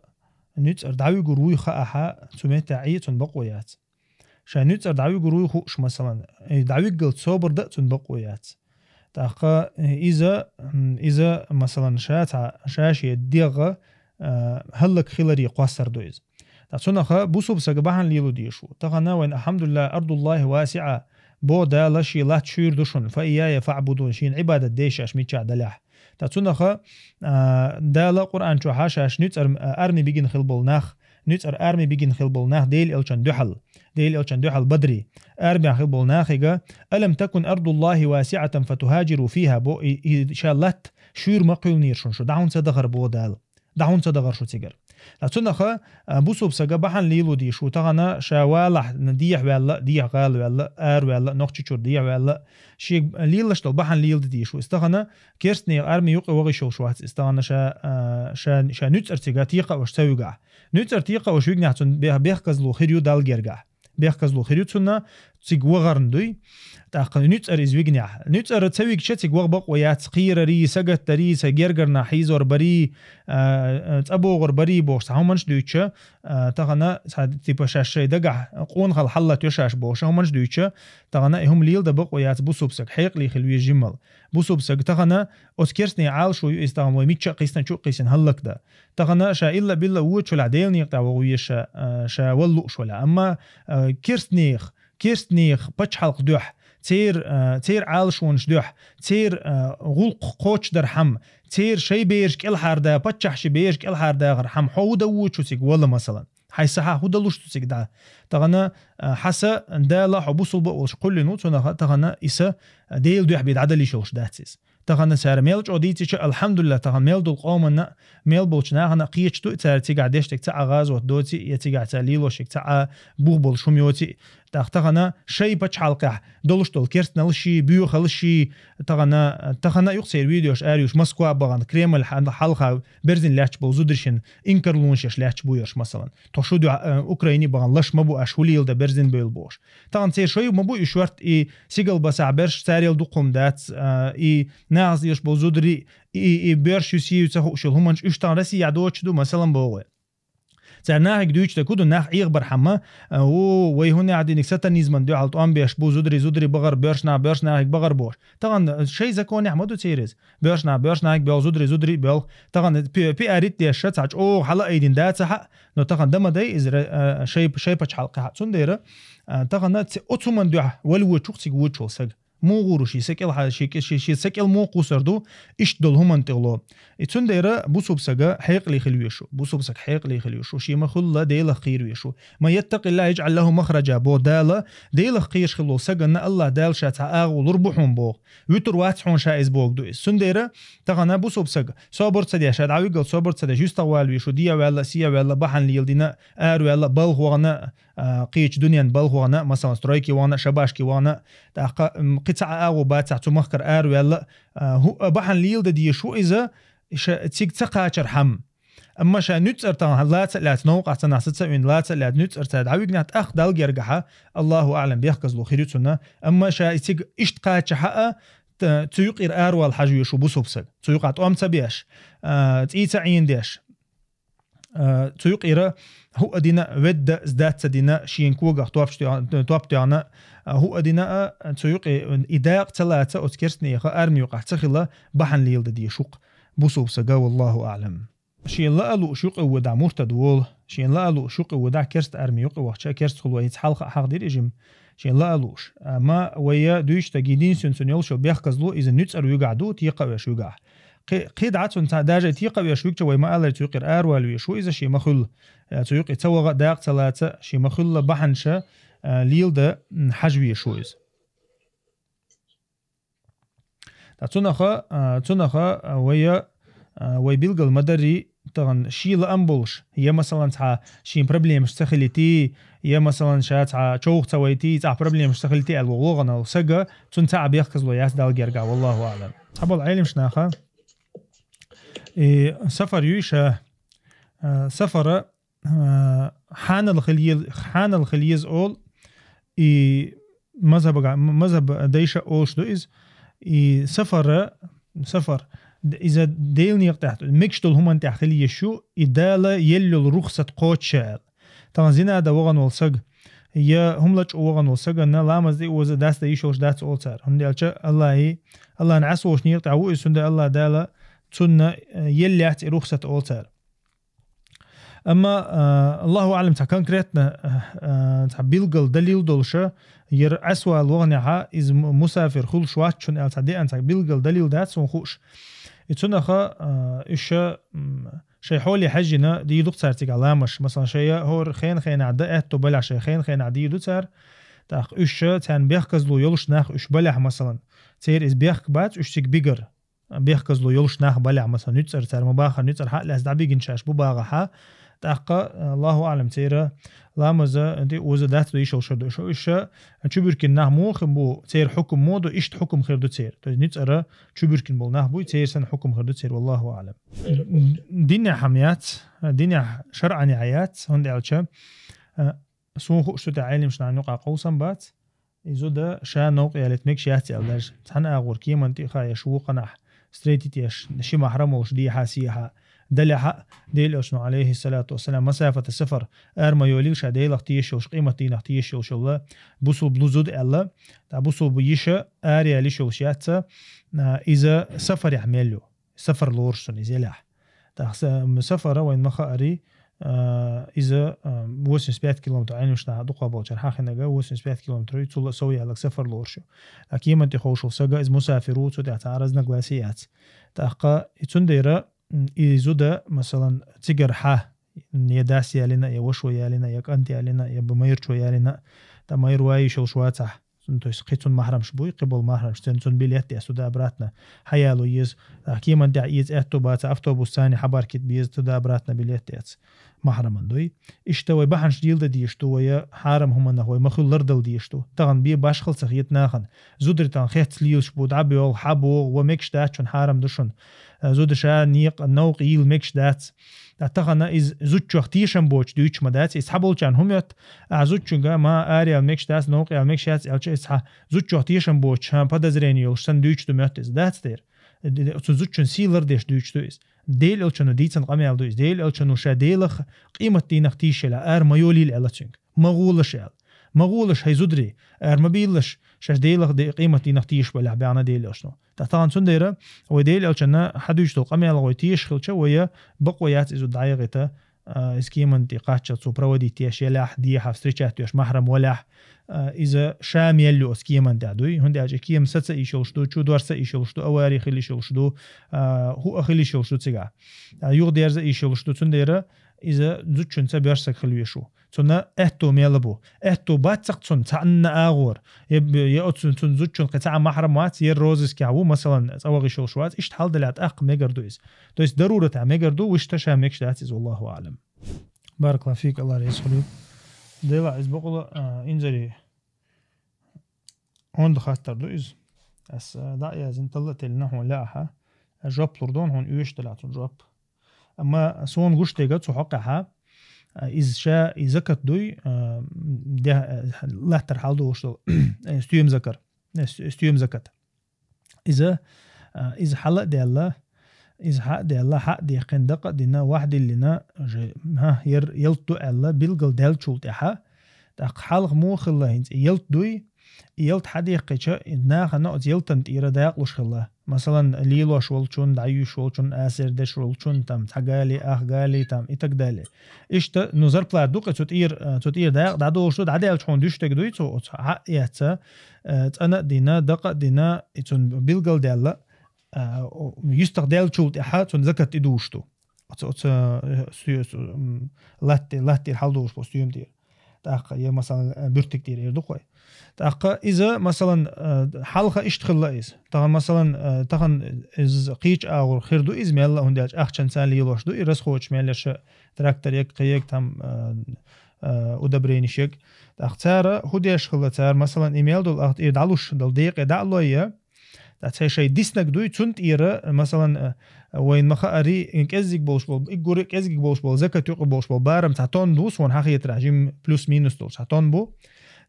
нуьцкъара дӀавуьгур вуй хаахь, цу меттехь Ӏе цунна бакъо яц. Ша нуьцкъара дӀавуьгур вуй хууш, масалан, и дӀавиггал собар дан а цунна бакъо яц. ТӀаккха, э, иза, м, иза, масалан, ша цхьа, ша шен дегӀ, а, хӀаллакьхиларе кхоссар ду иза. Ткъа цунах бусулба сага бахьана лело дезаш ву. Тахана вайн, алхьамдулиллахӀ, ардуллахӀи васиӀа, бо Дала шен латта шуьйра ду шуна, фа ийяя фаӀбудун, шена Ӏибадат де ша миччахь далахь. Ткъа цунах, а, Дала Къуръан чохь шаьш нуьцкъара, а, арми бигина хилла болу нах, нуьцкъара арми бигина хилла болу нах Делан Элчан дуьхьал, Делан Элчан дуьхьал Бадре армехь хилла болу нахе: «Алам такун ардуллахӀи васиӀатан фатухажиру фихӀа», бо, и, и ша латта шуьйра ма кхоьллинера шуна шу, дӀа хӀунда ца дахара бо Дала. ДӀа хӀунда ца дахара шу цигара? Ткъа цунах, а, бусалба сага бахьан лело дезаш ва тахана ша валахь дехьаваьлла, дехьа гӀала ваьлла, ара ваьлла, Нохчийчура дехьаваьлла, шийга лелаш дола бахьан леладе дезаш ва. Из тахана керстаний арми юкъе ваха йиш йолаш вац. Из тахана ша, а, ша, ша нуьцкъара цига текхавеш ца вигахь. Нуьцкъара текхавеш вигнехь цунна бех-, бехказло хир ю Далла гергахь. Бехказло хир ю цунна, цига вахарна дуй. ТӀаккха нуьцкъара из вигнехь. Нуьцкъара ца вигча цига ваха бакъо яц, кхерарий, сагатдарий, са гергарнах хьийзор барий, а, а, цӀабогӀур барий бохуш, цхьа хӀуманаш дуьйцуча, а, тахана, цхьа, типа, шаьш шай дагахь къонахалла хьаллатайо шаьш бохуш, хӀуманаш дуьйцуча, тахана и хӀума леладан бакъо яц бусалба саг, хьекъале хила веза жиммал. Бусалба саг тахана, оцу керстаний Ӏалашо ю иза тахана вай мичча а кхийсина, чу а кхийсина хӀаллакдан. Тахана ша илла-билла вочу валахь, Делан некъа тӀехь ваха веза ша, а, ша вала лууш валахь. Амма, а, керстанех, керстанех пачхьалкх дуьхьа, церан, а, церан Ӏалашонаш дуьхьа, церан, а, гӀуллакх кхочушдархьама, церан шай бераш кӀелхьарда, паччахьан ши бераш кӀелхьардахархьама, хьо хӀун дан вочу цига вала, масалан? Хьайн са хьа хӀун далуш цу цига дӀа? Тахана, а, хьан са Дала хьо бусалба а волуш кхоьллина ву, цунах тахана и са, а, Делан дуьхьа бен дӀадала йиш йолуш дац иза. Тахана цара мел чӀогӀа дийцича, алхьамдулиллахӀ, тахана мел долу къоманна, мел болчу нахана кхеташ ду, цара цигахь деш дерг цхьа а гӀазот доций, я цигахь цара лелош ерг цхьа а бух болуш хӀума йоций. ТӀаккха тахана шай пачхьалкхехь долуш долу керстаналлаший, боьхаллаший, тахана, тахана а ю-кх церан видеош араюьйш, Москва бахана, Кремль хьан-, хьалха берзина лаьтташ болу зударий шина инкарлонаш еш лаьтташ бу ерш, масалан. Тхо шу дуьхьа, э, Украине бахана лаш ма бу, аш хӀун леладан берзина бевлла бохуш. Тахана церан шай ма бу и шорта, и сигалбасахь берш царел дукха хӀума дац, а, и нахаца лелаш болу зударий, и, и боьрша ю, сий ю ца хууш йолу хӀуманаш, уьш тахана Россияхь доцуш ду, масалан, боху вай. Цара нахе дуьйцуш дерг хӀун ду, нах Ӏехабархьама, а, о, вай хӀун яхь диниг сатанизман дуьхьал тӀом беш бу, зударий зударий бахар, боьрша нах боьрша нахе бахар бохуш. Тахана шай законехь ма ду церан иза. Боьрша нах боьрша нахе боьлху, зударий зударий боьлху. Тахана пи-, пиарит деш ша цхьа чӀогӀа хьала айдина дац хьа, но тахана дан ма дай иза ра-, а, шай, шай пачхьалкхехь. Цундела, а, тахана ц-, оцу хӀуманна дуьхьа вала вочу-кх цига вочу волу саг. Муха гӀур ву шен са кӀел хьа-, шен кӀе-, шен, шен са кӀел муха кхуссур ду, иштта долу хӀуманна тӀехула. И цундела бусалба сага хьекъале хила везаш ву. Бусалба сага хьекъале хила везаш ву. Шен ма-хуьллу Делах кхера везаш ву. «Ман яттакъиллахӀа яжӀал лахӀу махраджа», боху Дала, Делах кхераш хилла волу саганна АллахӀ Дала ша цхьа агӀо лур бу хьуна боху. Вуьтур вац хьуна ша иза боху ду иза. Цундела тахана бусалба сага собар ца деш, ша дӀавиггал собар ца деш, юьстах вала везаш ву, дехьаваьлла, сехьаваьлла, бахьана леладина, араваьлла, балха вахана, а, кхечу дуьненна балха вахана, масалан, стройке вахана, шабашке вахана, тӀаккха, м, кхин цхьа а агӀо бацахь цу махкара араваьлла, а, хӀу-, а, бахьана леладан дезаш ву иза, ша цига ца кхачархьама. Амма ша нуьцкъара тахана лаца а лаьцна, новкъахь цхьанхьа саца а вина, лаца а лаьцна, нуьцкъара цара дӀавигнехь, тӀаккха Далла гергахьа, АллахӀу аӀлам, бехказло хир ю цунна. Амма ша и цига иштта кхачахьа а, т-, цу юкъера аравала хьажа везаш ву бусалба сага. Цу юкъахь тӀом ца беш, а, цӀий ца Ӏенадеш, а, цу юкъера хӀуъа дина, ведда, сдаться дина, шена когах топ тоьхна, топ тоьхна, а, хӀуъа дина а, цу юкъе и дакъа ца лаца, оцу керстанеха арми юкъахь ца хила, бахьана леладан дезаш ву-кх бусалба сага, валлахӀу аӀлам. Шен лаа лууш юкъе ву дӀа муртад волу, шен лаа лууш юкъе ву дӀа керста арми юкъе вахча, керста хуьлу вай хӀинца хьалха а хьахдира и жима. Шен лаа лууш. Амма вай дуьйцу стаг единственный цунна йолуш йолу бехказло иза нуьцкъара вуьгахь ду, текхавеш вуьгахь. Кхи-, кхидӀа цунна цхьа даже текхавеш вуьгча вай ма-аллара цу юкъера аравала везаш ву иза шен ма-хуьллу. Э, цу юкъе ца ваха а, дакъа ца лаца а, шен ма-хуьллу бахьанаш, э, леладан, м, хьажа везаш ву иза. Ткъа цунаха, а, цунаха, а, вай, а, вай билгал ма даррий, тахана шен лаам болуш, я, масалан, цхьа шен проблемаш ца хилийтий, я, масалан, ша цхьа човха ца вайтий, цхьа проблемаш ца хилийтий аьлла вогӀу вогӀана волу сага, цунна цхьа а бехказло яц Далла гергахь, валлахӀу аӀлам. Цхьаболу Ӏеламнаха, и сафар юй ша, а, сафара, а, хьанал хила ез-, хьанал хила еза олу, и мазхабага-, м-, мазхаб дайша олуш ду иза. И сафара, сафар, д-, иза Делан некъа тӀехь, мегаш долу хӀуманна тӀехь хила езаш ю, и Дала елла йолу рухсат кхочуш аьлла. Тахана зина дан вогӀана волу саг, я хӀума лачкъа вогӀана волу саганна ламаз тӀе оза, даста йиш йолуш дац олу цара. ХӀунда аьлча АллахӀи, АллахӀна Ӏесволуш некъа тӀехь ву иза, цундела АллахӀ Дала цунна, э, елла яц и рухсат олу цара. Амма, а, АллахӀу аӀлам, цхьа конкретно, а, а, цхьа билггал далил долуша, яра Ӏесвала вогӀанехьа, иза му-, мусафир хуьлуш вац шуна аьлла цхьа деана цхьа билггал далил дац суна хууш. И цунаха, а, уьш, м, шайн хьоле хьаьжжина дийр ду-кх цара цигахь ламазаш. Масалан, шайн хӀора хен-хенахь дан аьтто балехь шайн хен-хенахь дийр ду цара. ТӀаккха уьш, царна бехказло йолуш нах уьш балехь, масалан, церан иза бехк бац, уьш цига бигар. Бехказло йолуш нах балехь, масалан, нуьцкъара цара ма бахара, нуьцкъара хьа а лаьцна дӀабигина шаьш бу бахахь, ТӀаккха, Аллаху аълам, церан ламаза, ди, оза дац до ишал шо до, шо иша, чубиркин нах мохи бу, цер хукум мо до, ишт хукум хир ду цер. То есть ницара чубиркин бол нах буй, цер сан хукум хир ду цер, валлаху аълам. Дине хам яц, дине шаръани яц, хонда алча, сун хуш су та айлим шнан юка къолсан бац, изуда ша новкъ ялет мекш яц ял даже. Цхьан агъур кеман тӀиха яш вукъанахь, встретить яш, ши махрам волш дийхьа сийхьа. Даляхьа, Дел Элчано, алейхи салату вассалам, масафата сафар, ар ма йолил ша Делах тешалш, къимат дийнах тешалш йолла, бусул блузуд аьлла, та бусул бу йиша, ар ялиш йолш яца, а, иза сафар яхь мелю. Сафар лорш сун иза елях. Тахса, м, сафара вайн маха ари, а, иза, а, восемьдесят пять километр, айнушна дукха болчар, хахинага восемьдесят пять километр, цула сов ялак сафар лоршу. А кеман ти хошул сага из мусафиру, цу тя ца разногласия яц. Тахка, и цундера, м, и зуда, масалан, цигар ха, я дас ялина, я вошо ялина, я кант ялина, я б-, майрчо ялина, та майр ваи шул швацах. Цун, то есть, кхы цун махрамш буй, кхы бол махрамш, цун, цун билет я сюда обратно. Хаял уез, а, кеман дя из этто баца автобус цани хабар кит без туда обратно билет яц. Махраман дуй. Ишта вай баханш дил да диешту, вай харам хуманах вай махул лардал диешту. Таган бе башхал цах ет нахан. Зудри тан хец лилш бу, дабиол, хабо, ва мекш дачун харам душун. А, зудри ша ниқ, науқ ил мекш дац. А тахана из зуччох тишам боч дюч ма дац, из хаболчан хумет, а зуччунга ма ариал мекш дац, науқ ял мекш яц, ялча из ха зуччох тешам боч, ха, подозрение йолш сан дюйч ду мёт из дац дер. Цу зуччун силар деш дюйч ду из. Дел Элчано дийцан къамял ду из. Дел Элчано ша Делах къимат дийнах тишела, ар ма йолил эла цунг. Ма гулаш эла. Ма гулаш хай зудри, ар ма биллаш, шаш Делах де-, къимат дийнах тиш баля бяна Дел Элчано. Та таган цундера, вай Дел Элчана хадуйч дол къамял гой тиш хилча, вая бакъо яц изу дайгъита, а, из кеман ти къаччал цу проводить теш ялях, дийха встречать теш махрам валях, а, иза шам яллю оз кеман дя дуй. Хунди ача кем саца ишелш ду, чу дворца ишелш ду, авари хили шелш ду, а, ху ахили шелш ду цига. А, юг дерза ишелш ду, цундера иза зучун ца бёрсак хил вешу. Цуна этто мела бу. Этто бацак цун, цанна агъор. Е б-, е оцун цун зучун къе ца махрам вац, е розыске ву, масалан, цавагъи шелш вац, ишт хал далят ах мегар ду из. То есть дарурата мегар ду, вишта ша мекш дац из, валлаху аълам. Баракаллаху фик, Аллах рази хулу. Дела из бакъула, а, инзари. Онда хаттар ду из. Ас, а, да язин талла тел наху ла аха. А, жоп лурдон хун уьш дала цун жоп. Амма сон гуш дега цу хакъа ха. А, из ша, и закат дуй, а, де, а, латтар хал ду уштал. Э, стюем закар. Э, стю-, стюем закат. Иза, а, иза хала делла, иза ха делла, ха дехкин дакъа дина, вахдиллина, же, ха, ер, елт ду элла, билгал дел чул тяха. Так халх му хилла хинц, елт дуй, елт ха дехкича, наха на оц елтан тира дакълуш хилла. Масалан, лилош волчун, даюш волчун, асер деш волчун, там, цагали, ахгали, там, и так далее. Ишта, ну, зарплат дукъа цу тир, а, цу тир дакъ, дадолшу, дадел чхон душтег дуй, цу, оц, ха, яца, э, цӀана дина, дакъа дина, и цун билгал делла, а, о, юстах дел чул тяха, цун закат идушту. Оц, оц, э, стю-, су-, м, латти, латти хал душ по стюем тир. Так, е, масалан, э, бюртик тир, ер дукъой. Так, иза, масалан, э, халха ишт хилла из. Тахан, масалан, э, тахан из къич агъур хир ду из, мелла хун делч ахчан цан лилош ду, и расходч меллеша трактор ек, каек, там, э, э, удобрениш ек. Так, цара худеш хилла цар, масалан, имел дул ахт и далуш дал декъе даллой я. Так, цай шай диснак дуй, цунт ира, масалан, э, вайн маха ари, ин кеззиг болш бол, и гури кеззиг болш бол, закат юкъ болш бол, барам ца тон дус, вон хахиетра, жим плюс-минус дол, ца тон бу.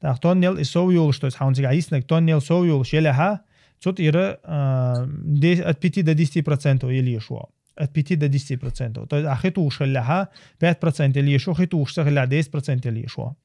Так, тон нел и сов юлш, то есть, хаун цига иснак, тон нел сов юлш, еле ха, цут ира, а, де-, от пяти до десяти процентов еле шо. От пяти до десяти процентов. То есть, а хитуш хилля ха, пять процентов еле шо, хитуш са хилля десять процентов еле шо.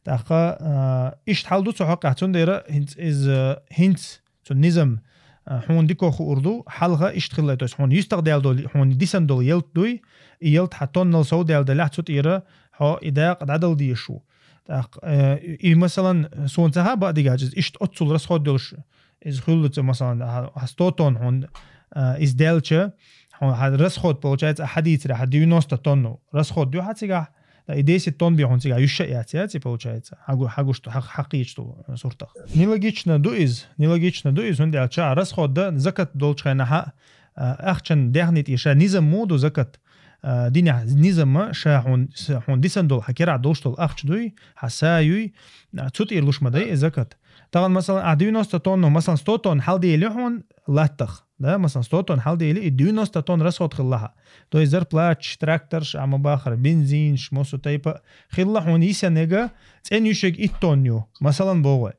Так, а, ишт хал ду цу хакъа, цун дера, хинц из, э, хинц, цун низам, а, хун дико ху урду, халга ишт хилла, то есть, хун юстах дел дол, хун дисан дол елт дуй, и елт ха тоннал сов дел даля цут ира, хо и дакъ дадал диешу. Так, э, и, масалан, сон цаха ба дигачиз, ишт отцул расход долш, из хуллуца, масалан, а, а сто тонн хун, а, из делча, хун, ха, расход получается, а хадицра, ха девяносто тонну расход дю ха цига, да, и десять тонн би хун цига юша яц, яц, и получается. Хагу, хагу, что, хак-, хакич ту суртах. Нелогично ду из, нелогично ду из, хун делча, расход да, закат долчхай наха, а, ахчан дяхнит иша, низам моду закат. а, динехь низамма ша хьун, с-, хьун дисан долу, хьан керахь долуш долу ахча дуй, хьан са юй, а, цу тӀера луш ма дай и закат. Тахана, масалан, ахь девяносто тонну, масалан, сто тонн хьалдели хьун латтах, да, масалан, сто тонн хьалдели, и девяносто тонн расход хилла хьан. То есть зарплаташ, тракторш, а ма бахара, бензинш, мосу тайпа хилла хьун йисанега, цӀен юьшег итт тонн ю, масалан, богӀой.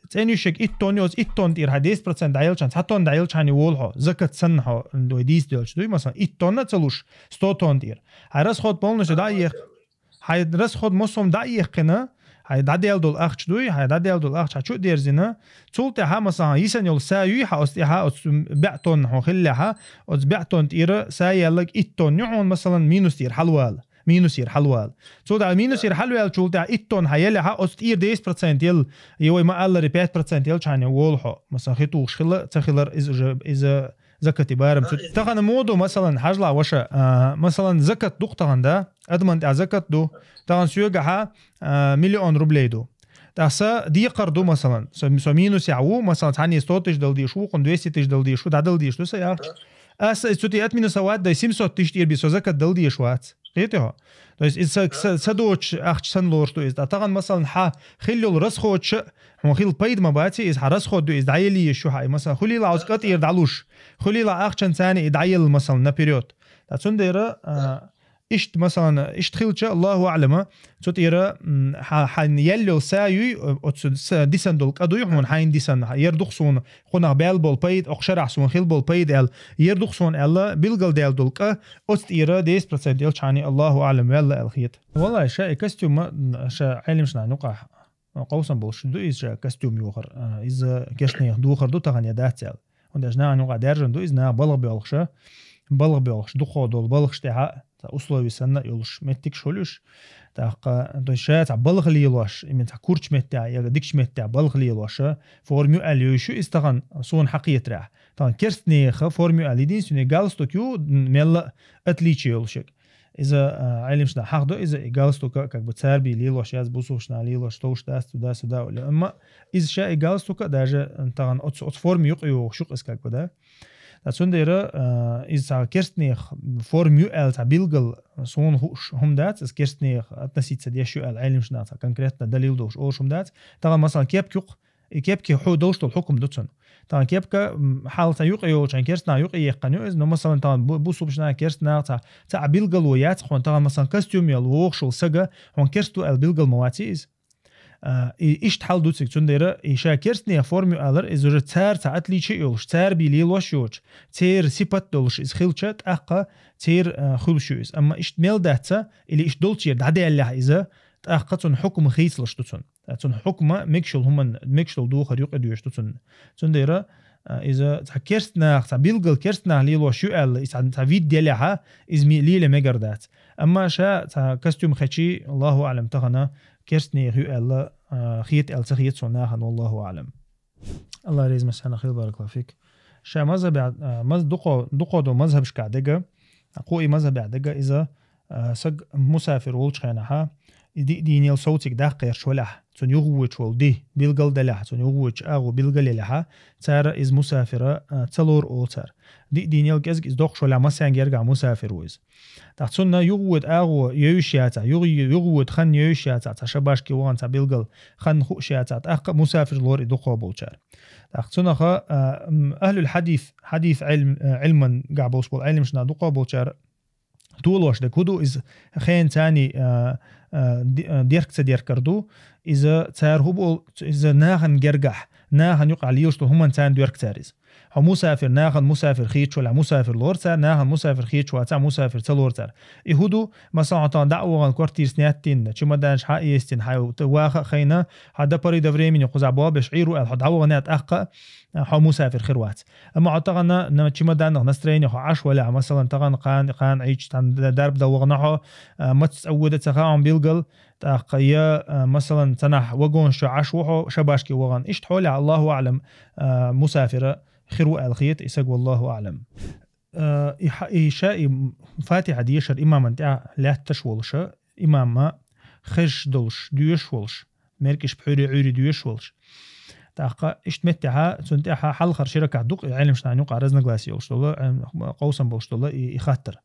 ЦӀен юьшег итт тонн ю, оцу итт тонн тӀера хьан десять процент дӀаелчхьан, цхьа тонн дӀаелчхьан волу хьо, закат санна хьо, вай дийца доьлча дуй, масалан, итт тонна ца луш, сто тонн тӀера. Хьан расход полностью дӀа а ех-, хьан расход мосом дӀа а еккхина, хьан дӀаделла долу ахча дуй, хьан дӀаделла долу ахча хьан чу а дерзина, цул тӀаьхьа, масалан, йисан йолу са юй хьан оцу тӀаьхьа, оцу баьӀ тонна хьун хиллехьа, оцу баьӀ тонн тӀера са яьллаг итт тонн ю хьун, масалан, минус тӀера хьалвала. Минусера хьалвала. Цул тӀаьхьа минусера хьалваьллачул тӀаьхьа итт тонн хьан елехьа, оцу тӀера десять процент ел, и вай ма-аллара пять процент елчхьана волу хьо. Масалан, хи тухуш хила, ца хилар иза уже, иза закати барам цу. Тахана муду, масалан, хьажла ваша, а, масалан, закат ду-кх тахана, да? Адаман тӀехь закат ду. Тахана соьгахьа, а, миллион рублей ду. ТӀаккха са декхар ду, масалан, со, со минусехь ву, масалан, цхьанне сто тысяч дала дезаш ву, кхунна двести тысяч дала дезаш ву, дӀадала дезаш ду са яхча. Аса цу тӀе отминусовать дай семьсот тысяч тӀера би со закат дала дезаш вац. Кхетий хьо? То есть иза са, са, са доцуш ахча санна лоруш ду иза. Ткъа тахана, масалан, хьан хилла йолу расходша, хьуна хилла пайда ма баций, иза хьан расход ду, иза дӀаеллийша ю хьан. И, масалан, хуьлийла оцу кӀа тӀера дӀалуш, хуьлийла ахчан царна и дӀаелла, масалан, наперёд. Ткъа цундела, а, иштта, масалан, иштта хилча, Аллаху аълама, цу тӀера, м, хьан, хьан елла йолу са юй, оцу са дисан долу кӀа дуй хьуна, хьайна дисан, ер ду-кх суна, кхунах баьлла болу пайда, окху шарахь суна хилла болу пайда аьлла, ер ду-кх суна аьлла, билгалдаьлла долу кӀа, оцу тӀера десять процент елчхьана, Аллаху аълам, ваьлла аьлла хета. Валлай, ша и костюм ма, ша Ӏелимашна юкъахь къовсам болуш ду иза, ша костюм йохар, а, иза кешнех духар ду тахана я дац аьлла. ХӀунда аьлча нахана юкъахь даьржина ду иза, наха балха боьлхуша, балха боьлхуш, дукхо долу балхаш тӀехьа, цхьа условия санна а йолуш, меттигаш хуьлуш, тӀаккха, то есть ша цхьа балха лелош, именно цхьа курчу меттехь, я дикачу меттехь балха лелоша, форма ю аьлла йовзуш ю иза тахана, суна хьан кхетарехь. Тахана керстанеха форма ю аьлла, единственный галстук ю, м, мелла а отличие йолуш ерг. Иза, а, Ӏелимашна хьахдо, иза и галстука, как бы, царби лелош яц, бусулбашна лелош товш дац, туда-сюда ули. Амма иза ша и галстука даже, м, тахана оцу, оцу форма юкъа йогӀуш ю-кх иза, как бы, да. Ткъа цундела, а, иза цхьа керстанех форма ю аьлла цхьа билггал суна хууш хӀума дац, иза керстанех относиться деш ю аьлла Ӏелимашна цхьа конкретно далил долуш олуш хӀума дац. Тахана, масалан, кепка ю-кх, и кепке хьо долуш долу хьукам ду цунна. Тахана кепка, м, хьал цхьа юкъа йолчхьан керстанах юкъа еккхана ю иза, но, масалан, тахана бу-, бусулбашна керстанах цхьа, цхьа а билгало яц хьуна, тахана, масалан, костюм ял вогӀуш волу сага, хьуна керста ву аьлла билгал ма ваций иза. А, и иштта хьал ду цига, цундела и ша керстанех форма ю алар, иза уже цара цхьа отличие а йолуш, цара бий лелош йоцуш, церан сипат долуш иза хилча, тӀаккха церан, а, хуьлуш ю иза. Амма иштта мел дац, или иштта долчера дӀадаьллехь иза, тӀаккха цунна хьукма хийцалуш ду цунна. Цунна хьукма мегаш йолу хӀуманна, мегаш долу духар юкъа доьшу ду цунна. Цундела, а, иза цхьа керстанах, цхьа билггал керстанах лелош ю аьлла, иза цхьа, цхьа вид елехьа, иза ми-, леле мегар дац. Амма ша цхьа костюм хечий, Аллаху аълам, тахана керстанех ю аьлла, а, хета аьлла ца хета суна нахана, валлаху аълам. Аллах реза масана хил, баракаллаху фик. Ша мазхабехь, а, маз-, дукхо, дукхо долу мазхабашкахь дега, кху и мазхабехь дега иза, а, саг мусафир волчу хенахьа, и диъ дийнал совциг даккха гӀерташ валахь, цунна юхавоьдуш волу ди билгал далахь, цунна юхавоьдуш агӀо билгал елахьа, цара иза мусафира, а, ца лору олу цара. Диъ дийнал кӀезиг иза доккхуш валахь, массаьнга гергахь мусафир ву иза. ТӀаккха цунна юхавоьду агӀо йовзуш яцахь, юха-, юхавоьду хан йовзуш яцахь, цхьа шабашке вахана, цхьа билгал хан хууш яцахь, тӀаккха а мусафир лору и дукхо болчара. ТӀаккха цунаха, а, м, ахӀлул хьадис, хьадис Ӏилм-, а, Ӏилман гахь болуш болу Ӏилмашна дукхо болчара толош дерг хӀун ду иза, хен царний, а, а, ди-, а, дерг ца деркар ду, иза цара хӀу бу-, иза нахана гергахь, нахана юкъахь лелаш долу хӀуман царна доьрка цара иза. Хьо мусафир, нахана мусафир хеташ валахь, мусафир лору цара, нахана мусафир хеташ вацахь, мусафир ца лору цара. И хӀун ду, масалан, хьо тахана дӀа а вахана, квартира снять дина, чемоданаш хьа а эцдина, хьайн ваха а хайна, хьан до поры до времени кхузахь болх беш Ӏийр ву аьлла, хьо дӀавахана тӀаккха, а, хьо мусафир хир вац. Амма хьо тахана на чемоданах настроение хьо Ӏаш валахь, масалан, тахана кхана, кхана Ӏийча, тхан д-, дарба дан вахана хьо, а, маца цӀа вода ца хаьа хьуна билгал, тӀаккха я, а, масалан, цанахь вагонаш чу Ӏаш ву хьо, шабашке вахана. Иштта хьолехь, Аллаху аълам, а, мусафира хир ву аьлла хета и саг, валлаху аълам. А, и хьа-, и ша и Фатихьа дешар имаман тӀехь лаьтташ волуша, имамма хезаш долуш, доьшуш волуш, меркӀаш пхьуьри-Ӏуьйри доьшуш волуш. ТӀаккха иштта меттехьа, цунна тӀехьа хьалхара ши ракаӀат ду-кх, Ӏелимаш нахана юкъа разногласие йолуш дола, э, къовсам болуш дола и, и хаттар.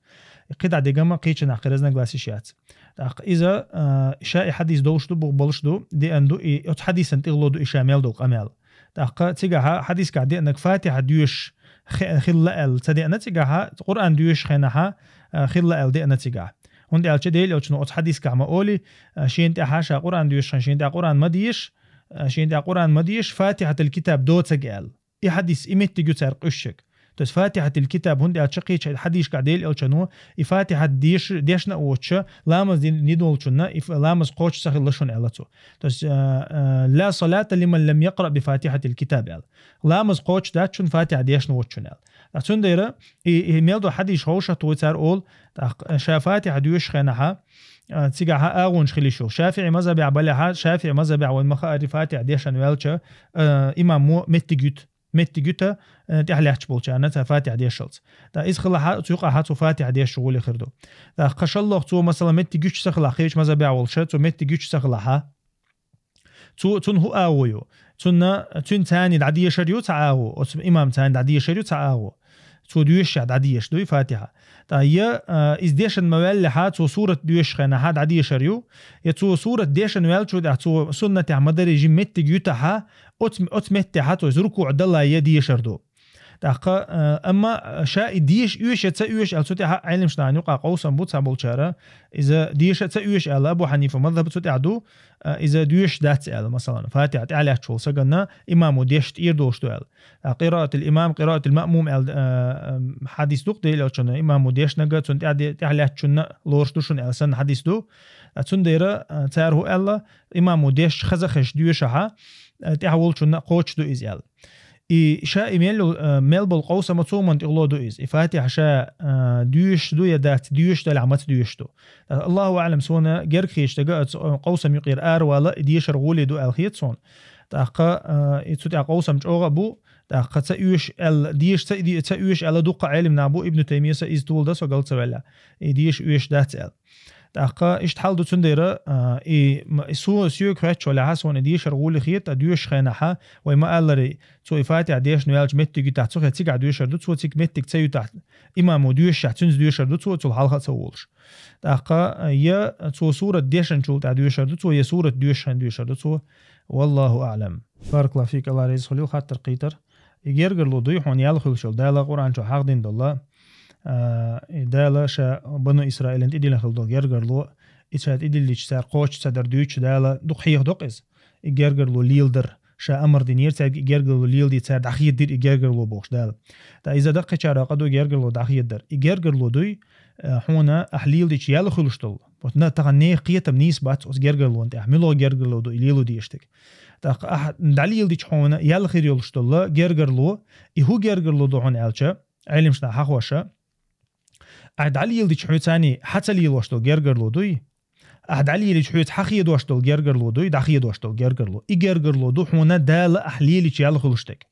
КхидӀа дигама кхечу нахера разногласие яц. ТӀаккха иза, э, ша и хьадис долуш ду, бух болуш ду, деана ду, и оцу хьадисан тӀехула ду и ша мел долу къамел. ТӀаккха цигахьа хьадисехь деанарг Фатихьа доьшуш хе-, хилла аьлла ца деана цигахьа, Къуръан доьшучу хенахьа, э, хилла аьлла деана цигахь. ХӀунда аьлча Делан Элчано оцу хьадисехь ма олий, э, шена тӀехьа ша Къуръан доьшучу хенахь шена тӀехь Къуръан ма деша, э, шена тӀехь Къуръан ма деша, Фатихьатул китаб доцург аьлла. И хьадис, и меттиг ю цара къуьйсург. То есть Фатихьатул китаб, хӀунда аьлча кхечу хьадисехь Делан Элчано, и Фатихьат деш-, дешна а воцуш, ламаз дин, дин волчунна, и ф-, ламаз кхочуш ца хилла шуна аьлла цо. То есть, э, э, «Ла салата лиман лам якъраъ би Фатихьатил китаб» аьлла. Ламаз кхочуш дац шуна Фатихьа дешна воцучунна аьлла. ТӀаккха цундела и, и мел долу хьадисаш ховшахтуй цара олу, тӀаккха ша Фатихьа доьшучу хенахьа, а, цигахьа агӀонаш хила йиш йолу. ШафиӀи мазхабехь балехьа, ШафиӀи мазхабехь вайн ма хаара Фатихьа дешна ваьлча, а, имамо меттиг юьту. Меттиг юьту, а, тӀехь лаьтташ болчарна цара Фатихьа дешалц. ТӀаккха иза хилахьа, цу юкъахьа цо Фатихьа дешча гӀоле хир ду. ТӀаккха кхин шолгӀа цо, масала, меттиг юьтуш ца хилахь, кхечу мазхабехь волуша, цо меттиг юьтуш ца хилахьа, Цу-, цунна хӀун агӀо ю? Цунна, цуьнан царний дӀадешар ю цхьа агӀо, оцу имам царний дӀадешар ю цхьа агӀо. Цо доьшуш дӀадешаш дуй Фатихьа. Ткъа я, а, иза дешна ма ваьллехьа, цо сурат доьшучу хенахьа дӀадешар ю, я цо сурат дешна ваьллачул тӀаьхьа цо суннатехь ма-дарра жима меттиг юьтахьа, оцу, оцу меттехьа цо иза рукуӀ далла я дешар ду. ТӀаккха, а, амма ша и деша оьшу я ца оьшу аьлла, цу тӀехь Ӏелимаш нахана юкъа къовсам бу цхьаболчара, иза деша а ца оьшу аьлла, Абу Хьанифа мазхаб цу тӀехь ду, а, иза доьшуш дац аьлла, масалан, Фатихьа тӀехь лаьтташ волу сагана имамо дешча тӀера долуш ду аьлла. А, къираатул имам, къираатул маъмум аьлла, а, а, хьадис ду-кх Делан Элчано, имамо дешнарг цунна тӀехь де-, тӀехь лаьттачунна лоруш ду шуна аьлла санна хьадис ду. А, цундела, а, цара хӀун аьлла, имамо дешча хаза хезча доьшахьа, а, тӀехь волчунна кхочуш ду иза аьлла. И ша и мел, э, мел болу къовсам цу хӀуманна тӀехула ду иза. И Фатихьа ша, э, доьшуш ду я дац, доьшуш делахь маца доьшуш ду. ТӀаккха, Аллаху аӀлам, суна герга хеташ дерг оцу, э, къовсам юкъера аравала и дешар гӀоле ду аьлла хета суна. ТӀаккха, э, и цу тӀехь къовсам чӀогӀа а бу, тӀаккха ца оьшу аьлла, деша ца, ца оьшу аьлла дуккха Ӏелим нах бу, Ибн Таймийяс иза толадо со, гал ца ваьлла. И деша оьшуш дац аьлла. ТӀаккха иштта хьал ду цундела, а, и, м-, и со, соьга хоьттуш валахьа, суна и дешар гӀоле хета, ткъа доьшучу хенахьа, вай ма-аллара, цо и Фатихьа дешна ваьлча меттиг юьтахь, цу хе цигахь доьшар ду, цо цига меттиг ца юьтахь, имамо доьшушехь, цуьнца доьшар ду, цо цул хьалха а ца волуш. ТӀаккха, а, я цо сурат дешначул тӀаьхьа доьшар ду цо, я сурат доьшучу хенахь доьшар ду цо. Валлаху аӀлам. Баракаллаху фик, Алла реза хуьлийла хаттар кхийтар. И гергарло дуй хьуна ял хуьлуш йолу, Дала Къуръан чохь хьахдина долу, а, и Дала ша Бану Исраилан тӀедиллина хилла долу гергарло, и ша тӀедиллича цара кхочуш ца дар дуьйцуш Дала дукха хьехадо-кх иза. И гергарло леладар, ша амар динера цаьрга и гергарло леладе, цара дӀахедадира и гергарло бохуш Дала. ТӀаккха иза даккхийчара къа ду гергарло дӀахедадар. И гергарло дуй, а, хьуна ахь леладича ял хуьлуш долу. Вот на тахана нехан кхетам нийса бац оцу гергарлонна тӀехь. МуьлхӀа гергарло ду и лело дезаш дерг. ТӀаккха ахь дӀалеладича хьуна ял хир йолуш долу гергарло, и хӀун гергарло ду хьуна аьлча, Ӏелимаш наха хьахоша, ахь дӀалеладича хьоьца царний хьа ца лелош долу гергарло дуй, ахь дӀалелича хьоьца хьахедош долу гергарло дуй, дӀахедош долу гергарло. И гергарло ду хьуна Дала ахь лелича ял хуьлуш дерг.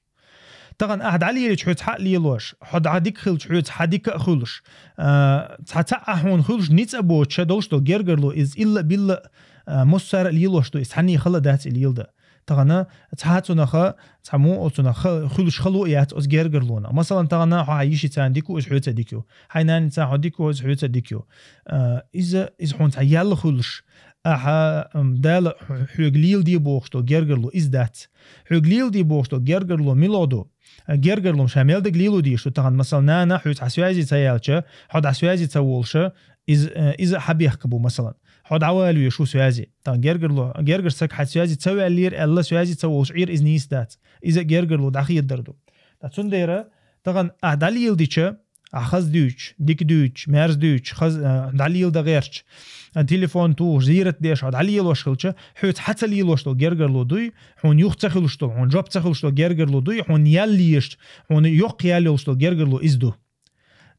Тахана ахь дӀалелича хьоьца хьа а лелош, хьо дӀа дика хилча хьоьца хьа дика а хуьлуш, а, цхьа цхьаъ а хьуна хуьлуш, ницкъ а боцуша долуш долу гергарло иза илла-билла, а, массара а лелош ду, иза цхьанний хала дац и леладан. Тахана цхьа цунах, цхьа муо цунах ха-, хуьлуш хало а яц оцу гергарлонах. Масалан, тахана хьо хьан йишица дика ву, иза хьоьца дика ю. Хьайн наница хьо дика ву, иза хьоьца дика ю. А, иза, иза хьуна цхьа ял хуьлуш, ахьа, м, Дала хьо-, хьоьга леладе бохуш долу гергарло иза дац. Хьоьга леладе бохуш долу гергарло муьлха ду? А, гергарло ша мел дерг лело дезаш ду тахана, масалан, нана хьоьца хьан связи ца яьлча, хьо дӀа связи ца волуша, иза, э, иза а хьан бехк бу, масалан. Хьо дӀавала везаш ву связи. Тахана гергарло, гергара саг хьан связи ца ваьллера аьлла, связи ца волуш Ӏийра иза нийса дац. Иза а гергарло дӀахедадар ду. Ткъа цундела, тахана ахь дӀалеладича, ахь хаза дуьйцуш, дика дуьйцуш, мерза дуьйцуш, хаз-, а, дӀалеладан гӀерташ, а, телефон тухуш, зийрат деш, хьо дӀалелош хилча, хьоьца хьа ца лелош долу гергарло дуй, хьуна юха ца хуьлуш долу, хьуна жоп ца хуьлуш долу гергарло дуй, хьуна ял езаш, хьуна йоккха ял йолуш долу гергарло иза ду.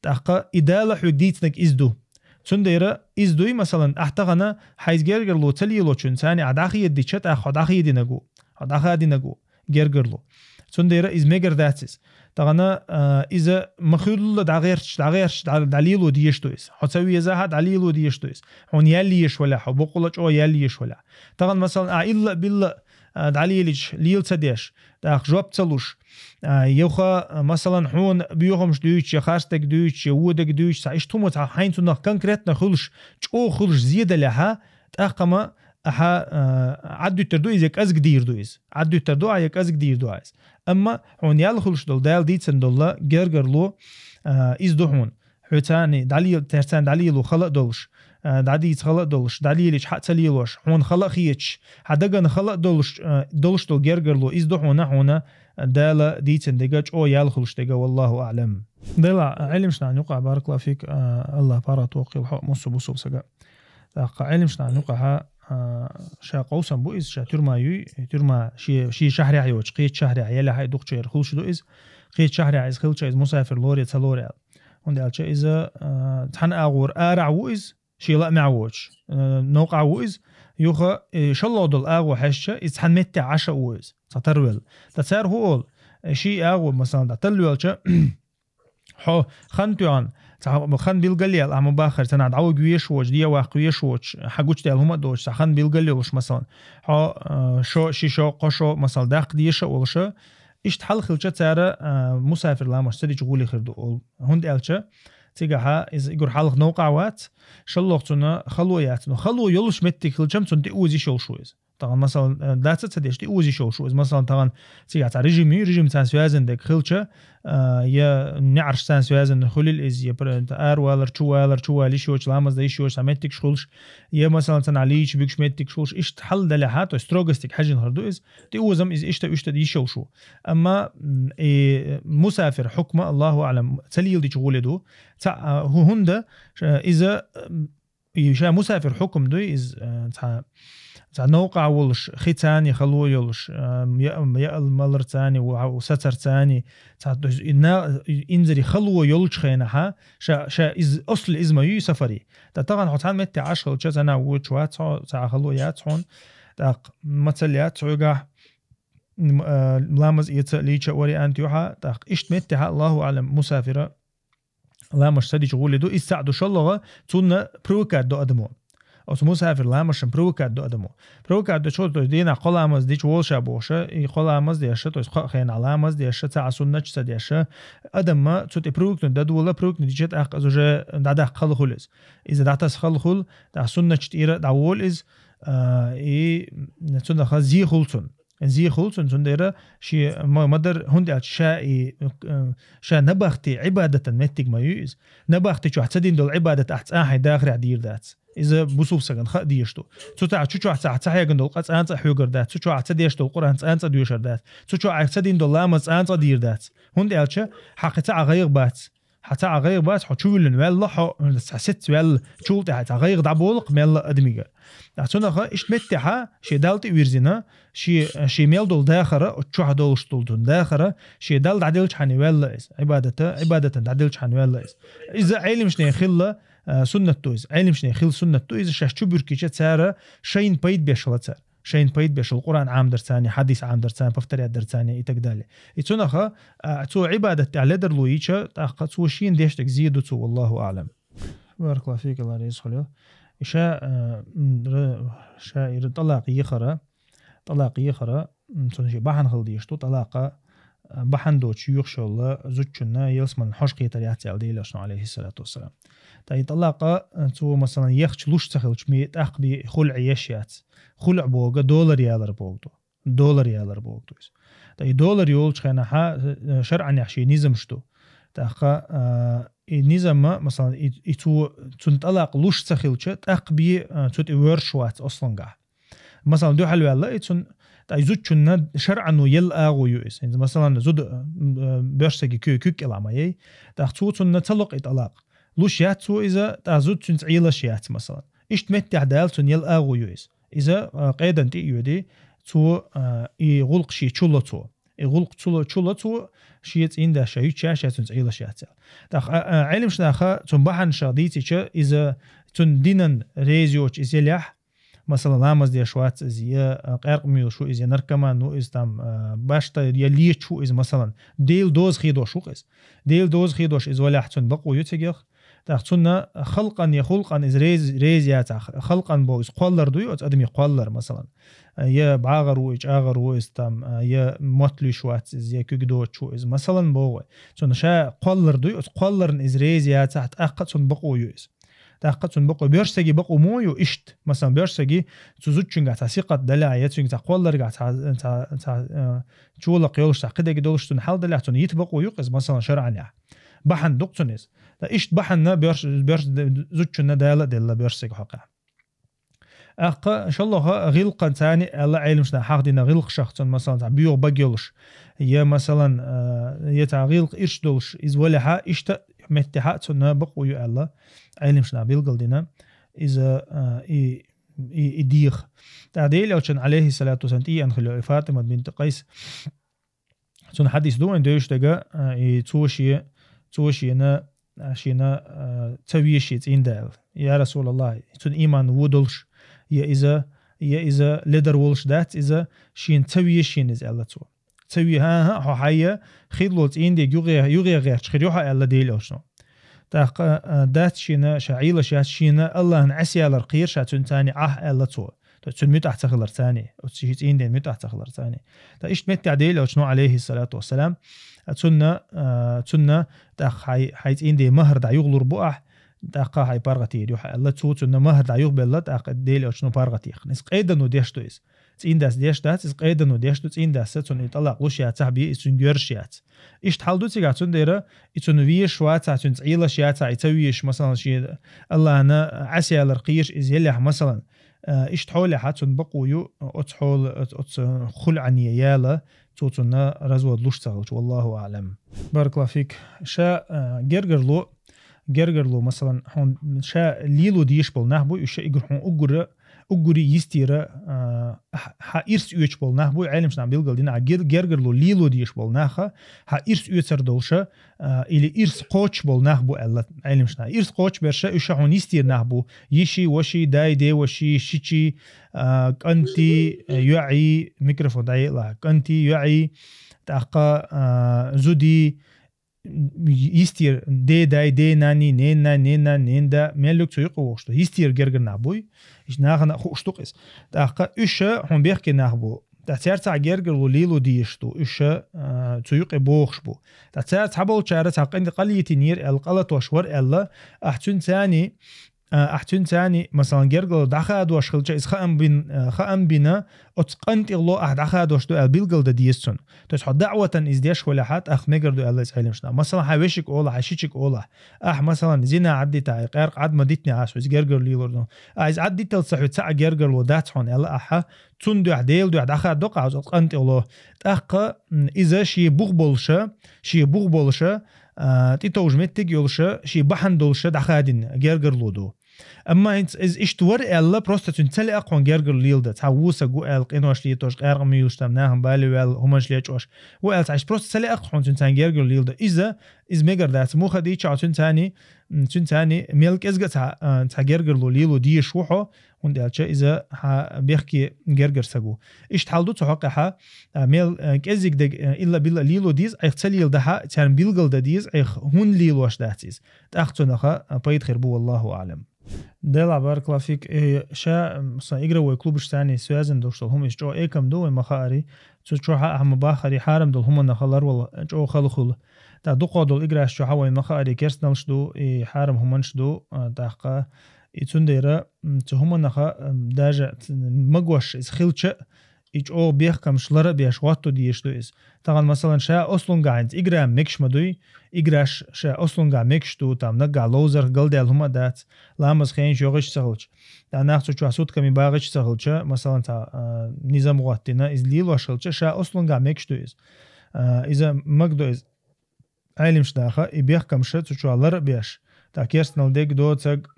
ТӀаккха и Дала хьоьга дийцинарг иза ду. Цундела иза дуй, масалан, ахь тахана хьайца гергарло ца лелочун царний ахь дӀахедадича, тӀаккха хьо дӀахединарг ву. Хьо дӀахадинарг ву гергарло. Цундела иза мегар дац иза. Тахана, а, иза ма-хуьллу дӀагӀерташ, дӀагӀерташ, дӀа-, дӀалело дезаш ду иза. Хьо ца везахь а дӀалело дезаш ду иза. Хьуна ял езаш валахь, хьо боккъала чӀогӀа ял езаш валахь. Тахана, масалан, ахь илла-билла, а, дӀалелича лела ца деш, тӀаккха жоп ца луш, а, юха, а, масалан, хьона боьхамаш дуьйцуш, я харцдерг дуьйцуш, я водар дуьйцуш, цхьа иштта хӀума цхьа хьайна цунах конкретно хуьлуш, чӀогӀа хуьлуш зе далехьа, тӀаккха-м ахьа, а, Ӏаддуьттар ду иза, я кӀезига дийр ду иза. Ӏаддуьттар ду ахьа, я кӀезига дийр ду ахьа иза. Амма хьона ял хуьлуш долу, Дала дийцина долу гергарло, а, иза ду хьона. Хьо царна дӀалел-, царна дӀалело хала а долуш, а, дӀадийца хала а долуш, дӀалелича хьа а ца лелош, хьона хала а хеташ, хьан дагана хала а долуш, а, долуш долу гергарло иза ду хьона, хьона Дала дийцина дерг чӀогӀа ял хуьлуш дерг, валлаху аӀлам. Дела, Ӏилманчийн юкъахь, баракаллаху фик, а, Аллах паргӀат воккхийла хьо а, массо а бусалба стаг а. ТӀаккха Ӏилманчийн юкъахь, а, ша къовсам бу иза, ша тюрьма юй, тюрьма ши, ши шахьарехь йоцуш, кхечу шахьарехь, елехь а дукхачу ерг хуьлуш ду иза. Кхечу шахьарехь иза хилча, иза мусафир лоре, ца лоре аьлла. ХӀунда аьлча иза, а, цхьана агӀор арахь ву иза, шен лаамехь воцуш, а, новкъахь ву иза, юха, э, шолгӀа долу агӀо хьаьжча, иза цхьана меттехь Ӏаш а ву иза, цхьа тарвелла. Ткъа цара хӀун олу, э, шен агӀо, масалан, дӀатарвелча, хьо хан тоьхна, цхьа хан билгал а яьлла, ахьа ма-баххара, цхьанхьа дӀавуг веш воцуш, дӀаваккха веш воцуш, хьан гучудаьлла хӀума а доцуш, цхьа хан билгал а йолуш, масалан, хьо, а, шо, ши шо, кхо шо, масалан, даккха дезаш а волуш, иштта хьал хилча цара, а, мусафир ламаз ца дича гӀоле хир ду олу. ХӀунда аьлча цигахь иза уггар хьалха новкъахь вац, шолгӀа цунна хало яц. Ну, хало йолуш меттиг хилча-м цунна тӀеоза йиш йолуш ву иза. Тахана, масалан, э, дац а ца деш, тӀеоза йиш йолуш ву иза. Масалан, тахана цигахь цхьа режим ю, режимца связан дерг хилча, э, я неӀаршца связан хуьлийла иза, я пр-, аравалар, чувалар, чувала йиш йоцуш, ламаз дан йиш йоцуш, цхьа меттигаш хуьлуш, я, масалан, цхьанхьа лийча буьгуш меттигаш хуьлуш, иштта хьал далехьа, то есть строгостиг хьаьжжина хир ду иза, тӀеоза-м иза иштта, иштта йиш йолуш ву. Амма, м, и мусафир хьукма, Аллаху аӀлам, ца леладича гӀоле ду. Ца, а, хӀу-, хӀунда, ш-, иза, м, и ша мусафир хьукма дуй, иза, а, цхьа, цхьа новкъахь волуш, хи царна хало йолуш, а, я-, яа-малар царна, ва-, сацар царна, цхьа, то есть, и на-, и инзаре хало йолчу хенахьа, ша, ша иза, аслу иза ма юй сафаре. Ткъа тахана хьо цхьана метте Ӏаш хилча, цхьанхьа вочу вац хьо, цхьа хало яц хьуна, тӀаккха мацалла яц хьоьгахь, м, а, ламаз эца лийча вариант юьхьа, тӀаккха иштта меттехьа, Аллаху аӀлам, мусафира ламаз ца дича гӀоле ду, иза цхьаъ ду шолгӀа, цунна привыкать до адамо. Оцу мусафир ламазшан привыкать до адамо. Привыкать до чего, то есть дийнахь кхо ламаз дича волуша бохуша, и кхо ламаз деша, то есть кхо хенахь ламаз деша, цхьа а суннаташ ца деша, адамма цу тӀе привыкнуть дадула, привыкнуть дича тӀаккха иза уже дӀадаккха хала хуьлу иза. Иза дӀатаса хала хуьлу, тӀаккха суннаташ тӀера дӀаволу иза, а, и цунах зе хуьлу цунна. Зе хуьлу цунна, цундела шен ма-, ма-дарра, хӀунда аьлча ша и, э, ша набахти Ӏибадатан меттиг ма ю иза. Набахти чохь ца дина долу Ӏибадат ахь цкъа хьайн дахарехь дийр дац. Иза бусулба стагана хаа дезаш ду. Цу тӀехь чу чохь ца, ца хьегна долу къа цкъа а хьоьгур дац, цу чохь ца деш долу Къуръан цкъа а доьшур дац, цу чохь ахь ца дина долу ламаз цкъа а дийр дац. ХӀунда аьлча хьан кхин цхьа а гӀайгӀа бац. Хьан цхьа а гӀайгӀа бац, хьо чу вуьллина ваьлла, хьо, цхьа сецца ваьлла, чул тӀаьхьа цхьа гӀайгӀа дӀаболу-кх мелла а адамига. Ткъа цунах иштта меттехьа, шен Далла тӀе вирзина, шен, шен мел долу дахара, оцу чохь долуш долу цуьнан дахара, шен Далла дӀаделчхьана ваьлла иза, Ӏибадата, Ӏибадатан дӀаделчхьана ваьлла иза. Иза Ӏелимашне хилла, а, суннат ду иза. Ӏелимашне хилла суннат ду иза, шаьш чу буьркича цара шайна пайда беш хила цара. Шайна пайда беш хила, Къуръан Ӏамадарца, хьадис Ӏамадарца, повторять дарца и так далее. И цунаха, а, цо Ӏибадат тӀехь ледарло йича, тӀаккха цо шена деш дерг зе ду цо, валлаху аӀлам. Баракаллаху фик, Алла реза хуьлийла. И ша, а, м, ра-, ша и ра-, тӀалакъ ехара, тӀалакъ ехара, м, цунна шен бахьана хила дезаш ду, тӀалакъа, а, бахьана доцуш йоьхуш йолу зудчунна ялсаманин хьожа кхетар яц аьлла Делан Элчано, алейхиссалату вассалам. Ткъа и тӀалакъа, а, цо, масалан, ехча луш ца хилча, ме-, тӀаккха бен хулъ еш яц. Хулъ богӀу долар ялар богӀу ду. Долар ялар богӀу ду иза. Ткъа и долар йолчу хенахьа, э, шаръанехь шен низамаш ду. ТӀаккха, а, и низамма, масалан, и, и цо, цунна тӀалакъ луш ца хилча, тӀаккха бен, а, цу тӀе воьрзуш вац аслангахь. Масалан, дуьхьал ваьлла и цунна, ткъа и зудчунна шаръано елла агӀо ю иза. ХӀинца, масалан, зуда, а, боьрша стаге куь-, куьг кӀелахь ма яй. ТӀаккха цо цунна ца ло-кх и тӀалакъ. Луш яц цо иза, ткъа зуда цуьнца Ӏелаш яц, масалан. Иштта меттехь Дала цунна елла агӀо ю иза. Иза, а, къедан тӀе а йоьдий, цо, а, и гӀуллакх шен чу ло цо. И гӀуллакх цу ло, чу ло цо, шен цӀийнда ша юьтуш яц, ша цуьнца Ӏелаш яц аьлла. ТӀаккха, а, а, Ӏелимашнаха цунна бахьанаш дийцича, иза цунна динан реза йоцуш иза елехь, масалан, ламаз деш вац иза, я, а, къаьркъа муьйлуш ву иза, я наркоман ву иза, там, а, башха, я леташ ву иза, масалан, Делан доза хедош ву-кх иза. Делан доза хедош иза валехь, цунна бакъо ю цигахь, ТӀаккха цунна халкъан я хулкъан из рез-, реза яцахь. Халкъан бо из кхоллар ду, оцу адамийн кхоллар, масалан. Я бӀагӀар ву, я чӀагӀар ву из там, я мотт луьйш вац из, я куьг доцуш ву из. Масалан, боху вай. Цунна ша кхоллар ду, оцу кхолларна из реза яцахь, тӀаккха цунна бакъо ю из. ТӀаккха цунна бакъо, боьрша саги бакъо мо ю иштта. Масалан, боьрша саги цу зудчуьнга цхьа сикхат далахь, я цуьнга цхьа кхолларга цхьа, цхьа, цхьа, э, чолакх йолуш, цхьа кхидерг долуш цунна хьал далахь, цунна йита бакъо ю-кх из, масалан, шарӀанехь. Бахьана ду-кх цунна иза. Ткъа иштта бахьана боьрша, боьрша зудчунна Дала а делла боьрша сага хьокъехь. ТӀаккха шолгӀа гӀиллакхаца аьлла Ӏеламнаха хьахдина гӀиллакхашах цунна, масалан, цхьа боьха баг йолуш, я, масалан, э, я цхьа гӀиллакх ирча долуш, иза валехь, иштта меттехь цунна бакъо ю аьлла Ӏеламнаха билгалдина иза, э, и, и, и деха. ТӀаккха Делан Элчанан, Ӏалайхиссалату вассалам, тӀеэна хилла и ФатӀимат бинт Къайс. Цуьнан хьадис ду вайн девзаш дерг, а, и цо шен, цо шена, а, шена, а, ца веза шен цӀийнда аьлла. Я РасулаллахӀ, цуьнан ийман вон долуш, я иза, я иза ледар волуш дац иза, шена ца веза шена иза аьлла цо. Ца ве-, хӀан-хӀа, хьо хьайя хиллал цӀийнда юхе, юхе гӀерташ хир ю хьо аьлла Делан Элчано. ТӀаккха, а, дац шена, ша Ӏелаш яц шена, АллахӀна Ӏеса ялар кхера ша цуьнца цхьаьний Ӏа аьлла цо. То есть цуьнан муьтӀахь ца хиларца цхьаьний, оцу шен цӀийнда муьтӀахь ца хиларца цхьаьний. ТӀаккха иштта меттехь Делан Элчано, Ӏалайхиссалату вассалам, а, цунна, а, цунна тӀаккха хьайн, хьайн цӀийнда махӀар дӀа юхалур бу ахь, тӀаккха хьайн паргӀат йийр ю хьо аьлла, цо цунна махӀар дӀа юхабелла, тӀаккха Делан Элчано паргӀат йийхина. Иза къедано деш ду иза. ЦӀийндас деш дац, иза къедано деш ду, цӀийндас цунна и тӀалакъ луш яцахь бен, иза цуьнга йоьрзуш яц. Иштта хьал ду цигахь, цундела и цунна везаш вацахь, цуьнца Ӏелаш яцахь, и ца везаш, масалан, шен АллахӀна Ӏеса ялар кхийша иза елехь, масалан, а, иштта хьолехь цунна бакъо ю оцу хьола, оцу, оцу хулӀане яла, цо цунна развод луш ца хилча, валлахӀу аӀлам. Баракаллаху фик. Ша, а, гергарло, гергарло, масалан, хьуна ша лело дезаш болу нах бу, уьш ша игра хьуна уггара, уггаре йистера, а, хьа-, хьан ирс оьцуш болу нах бу, Ӏеламнаха билгалдина, а гер-, гергарло лело дезаш болу наха, хьан ирс оьцур долуша, а, или ирс кхочуш болу нах бу аьлла Ӏеламнаха. Ирс кхочуш берша, уьш ша хьуна йистера нах бу. Йиши, воши, дай, девоши, шичи, а, кӀанти, а, йоӀи, микрофон дӀаелахь, кӀанти, йоӀи, тӀаккха, а, зуди, йистера ден-дай, ден-нани, нен-нан, нен-нан, нен-да, мел юкъа цу юкъа вогӀуш ду. Йистера гергара нах буй, иштта нахана хууш ду-кх иза. ТӀаккха уьш ша хьуна бехке нах бу. ТӀаккха цаьрца гергарло лело дезаш ду, уьш ша, а, цу юкъе богӀуш бу. ТӀаккха цаьрца цхьаболчара цхьа къин-, къа летийнера аьлла, къа латош вара аьлла, ахь цуьнца цхьаьний, а, ахь цуьнца цхьаьний, масалан, гергарло дӀахадош хилча, иза хаам бин-, а, хаам бина, оцу къинтӀера ло ахь дӀахадош ду аьлла билгалдан деза цунна. То есть хьо даӀватан иза деш хилахь, тӀаккха мегар ду аьлла иза Ӏеламнаха. Масалан, хьан вешига олахь, хьан шичига олахь, ахь, масалан, зина Ӏаддитахь, къаьркъа Ӏад ма дитинехь, аса хьоьца гергарло лелор ду. А, иза Ӏаддиталца хьоьца цхьа а гергарло дац хьуна аьлла ахьа, цундела, Делан дуьхьа дӀахадо-кх ахь оцу къинтӀера ло. ТӀаккха, м, иза шен бух болуша, шен бух болуша, а, тӀетовжа меттиг йолуша, шен бахьана долуша дӀахадина гергарло ду. Амма хӀинца иза иштта вара аьлла, просто цуьнца ца лаьа-кх хьуна гергарло леладан. Цхьа вусаг ву аьлла, къинош летош, къаьркъа муьйлуш там, нахана бале ваьлла, хӀуманаш лечкъош. Ву аьлла, цхьа иштта просто ца лаьа-кх хьуна цуьнца цхьаьний гергарло леладан. Иза, иза мегар дац. Муха дийча хьо цуьнца цхьаьний, м, цуьнца цхьаьний мел кӀезга а цхьа, а, цхьа гергарло лело дезаш ву хьо, хӀунда аьлча иза хьан бехке гергара саг ву. Иштта хьал ду цу хьокъехь, а, мел, а, кӀеззиг дерг, а, илла-билла лело деза, айхьа ца леладахь, царна билгалдан деза, айхьа хӀунда лелош дац иза. ТӀаккха цунах, а, пайда хир бу, валлахӀу аӀлам. Делахь, баракаллаху фик, э, ша, м, сан игровой клубашца цхьаьний связан долуш долу хӀума иза чӀогӀа экам ду, вайн ма хаари, цу чохь а хьан ма баххари, хьарам долу хӀуманах ларвала чӀогӀа хала хуьлу. ТӀаккха дукхах долу играш чохь а вайн ма хаари, керстаналш ду, и хьарам хӀуманаш ду, а, тӀаккха. И цундела, м, цу хӀуманах, м, даже ц-, магош иза хилча а, и чӀогӀа бехкамаш лар а беш, гӀотто дезаш ду иза. Тахана, масалан, ша ослунгахь хӀинца игра мегаш ма дуй, играш ша ослунгахь мегаш ду, там наггахь ловзарх галдаьлла хӀума а дац, ламаз хенаш йогӀуш ца хилча. ТӀаккха нах цу чохь сутками багӀуш ца хилча, масалан, цхьа, а, низам гӀоттина, иза лелош хилча, ша ослунгахь мегаш ду иза. А, иза мага ду иза. Ӏеламнаха и бехкамаш цу чохь лар а беш, тӀаккха керстанал дерг доцург,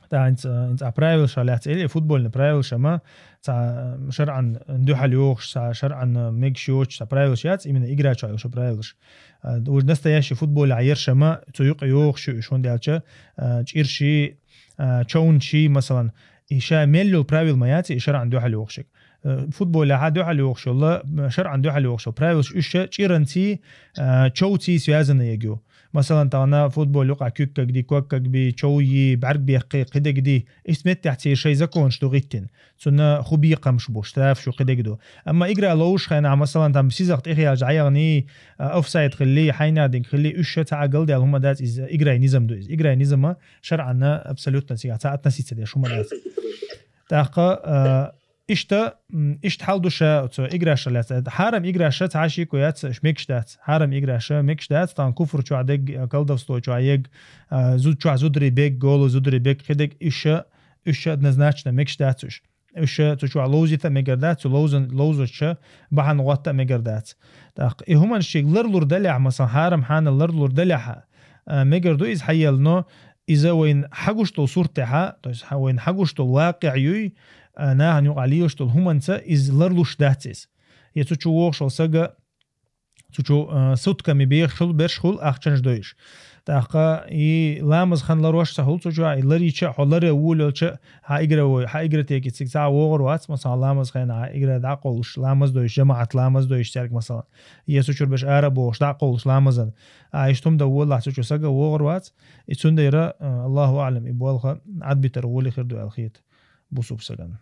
тӀаккха хӀинца, хӀинца а правилаша лаьцна, или футбольный правилаша ма, цхьа шарӀан дуьхьал йогӀуш, цхьа шарӀан мегаш йоцуш, цхьа правилаш яц, именно игра чохь йолуш правилаш. А, уж настоящий футболехь ерш ма, цу юкъа йогӀуш ю уьш, хӀунда аьлча, а, чӀирши, а, човнаши, масалан, и ша мел йолу правил ма яц, и шарӀан дуьхьал йогӀуш ерг. Э, футболехь дуьхьал йогӀуш йолу, шарӀан дуьхьал йогӀуш йолу правилаш уьш чӀиранций, а, човций связанный ерг ю. Масалан, тахана футбол юкъа куьккаг ди, куьккаг би, чов йи, бӀарг бехкъи, кхидег ди. Иштта меттехь церан шайн законаш ду гӀиттина. Цунна хӀу бекхамаш бу, штрафаш ю, кхидег ду. Амма игра ловзуш хенахь, масалан, там сизах тӀехъяьлча дӀаяхний, а, офсайд хилли, хьайнадинг хилли, уьш ша цхьа а галдаьлла хӀума дац, иза играй низам ду иза. Играй низама шарӀанна абсолютно цигахь цхьа относиться деш хӀума дац. ТӀаккха, а, иштта, м, иштта хьал ду ша цу играшах лаьцна. Хьарам играша цхьа шеко яц, уьш мегаш дац. Хьарам играша мегаш дац, тхан куфр чохь дег, а, колдовство чохь ег, а, зуд чохь зударий бег, голу зударий бег, кхидег, уьш ша, уьш ша однозначно мегаш дац уьш. Уьш цу чохь ловзийта а мегар дац, цу ловзан-, ловзуча бахьана гӀотта а мегар дац. ТӀаккха и хӀуманаш шега ларлур далехь, масалан, хьарам хьанал ларлур далехь, а, мегар ду иза хьаелла, но иза вайна хьагуш долу суртехьа, то есть хьа-, вайна хьагуш долу вакъиӀ юй, а, нахана юкъахь лелаш долу хӀуманца иза ларлуш дац иза. Я цу чу вогӀуш волу сага, цу чу, а, сутками бехаш хуьлу, берш хуьлу, ахчанаш дойуш. ТӀаккха и ламаз хан ларош ца хуьлу цу чохь, и ларийча а, хьо ларе волавелча а, хьан игра вой, хьан игра теки цига цхьа а вогӀур вац, масалан, ламаз хенахь хьан игра дӀакъовлуш, ламаз дойуш, жамаӀат ламаз дойуш цаьрга, масалан. Я цу чуьра берш ара а богӀуш, дӀакъовлуш ламазан. А, иштта хӀума дан волахь цу чу сага вогӀур вац. И цундела, а, Аллаху аӀлам, и болх Ӏадбитар гӀоле хир ду аьлла хета бусулба сагана.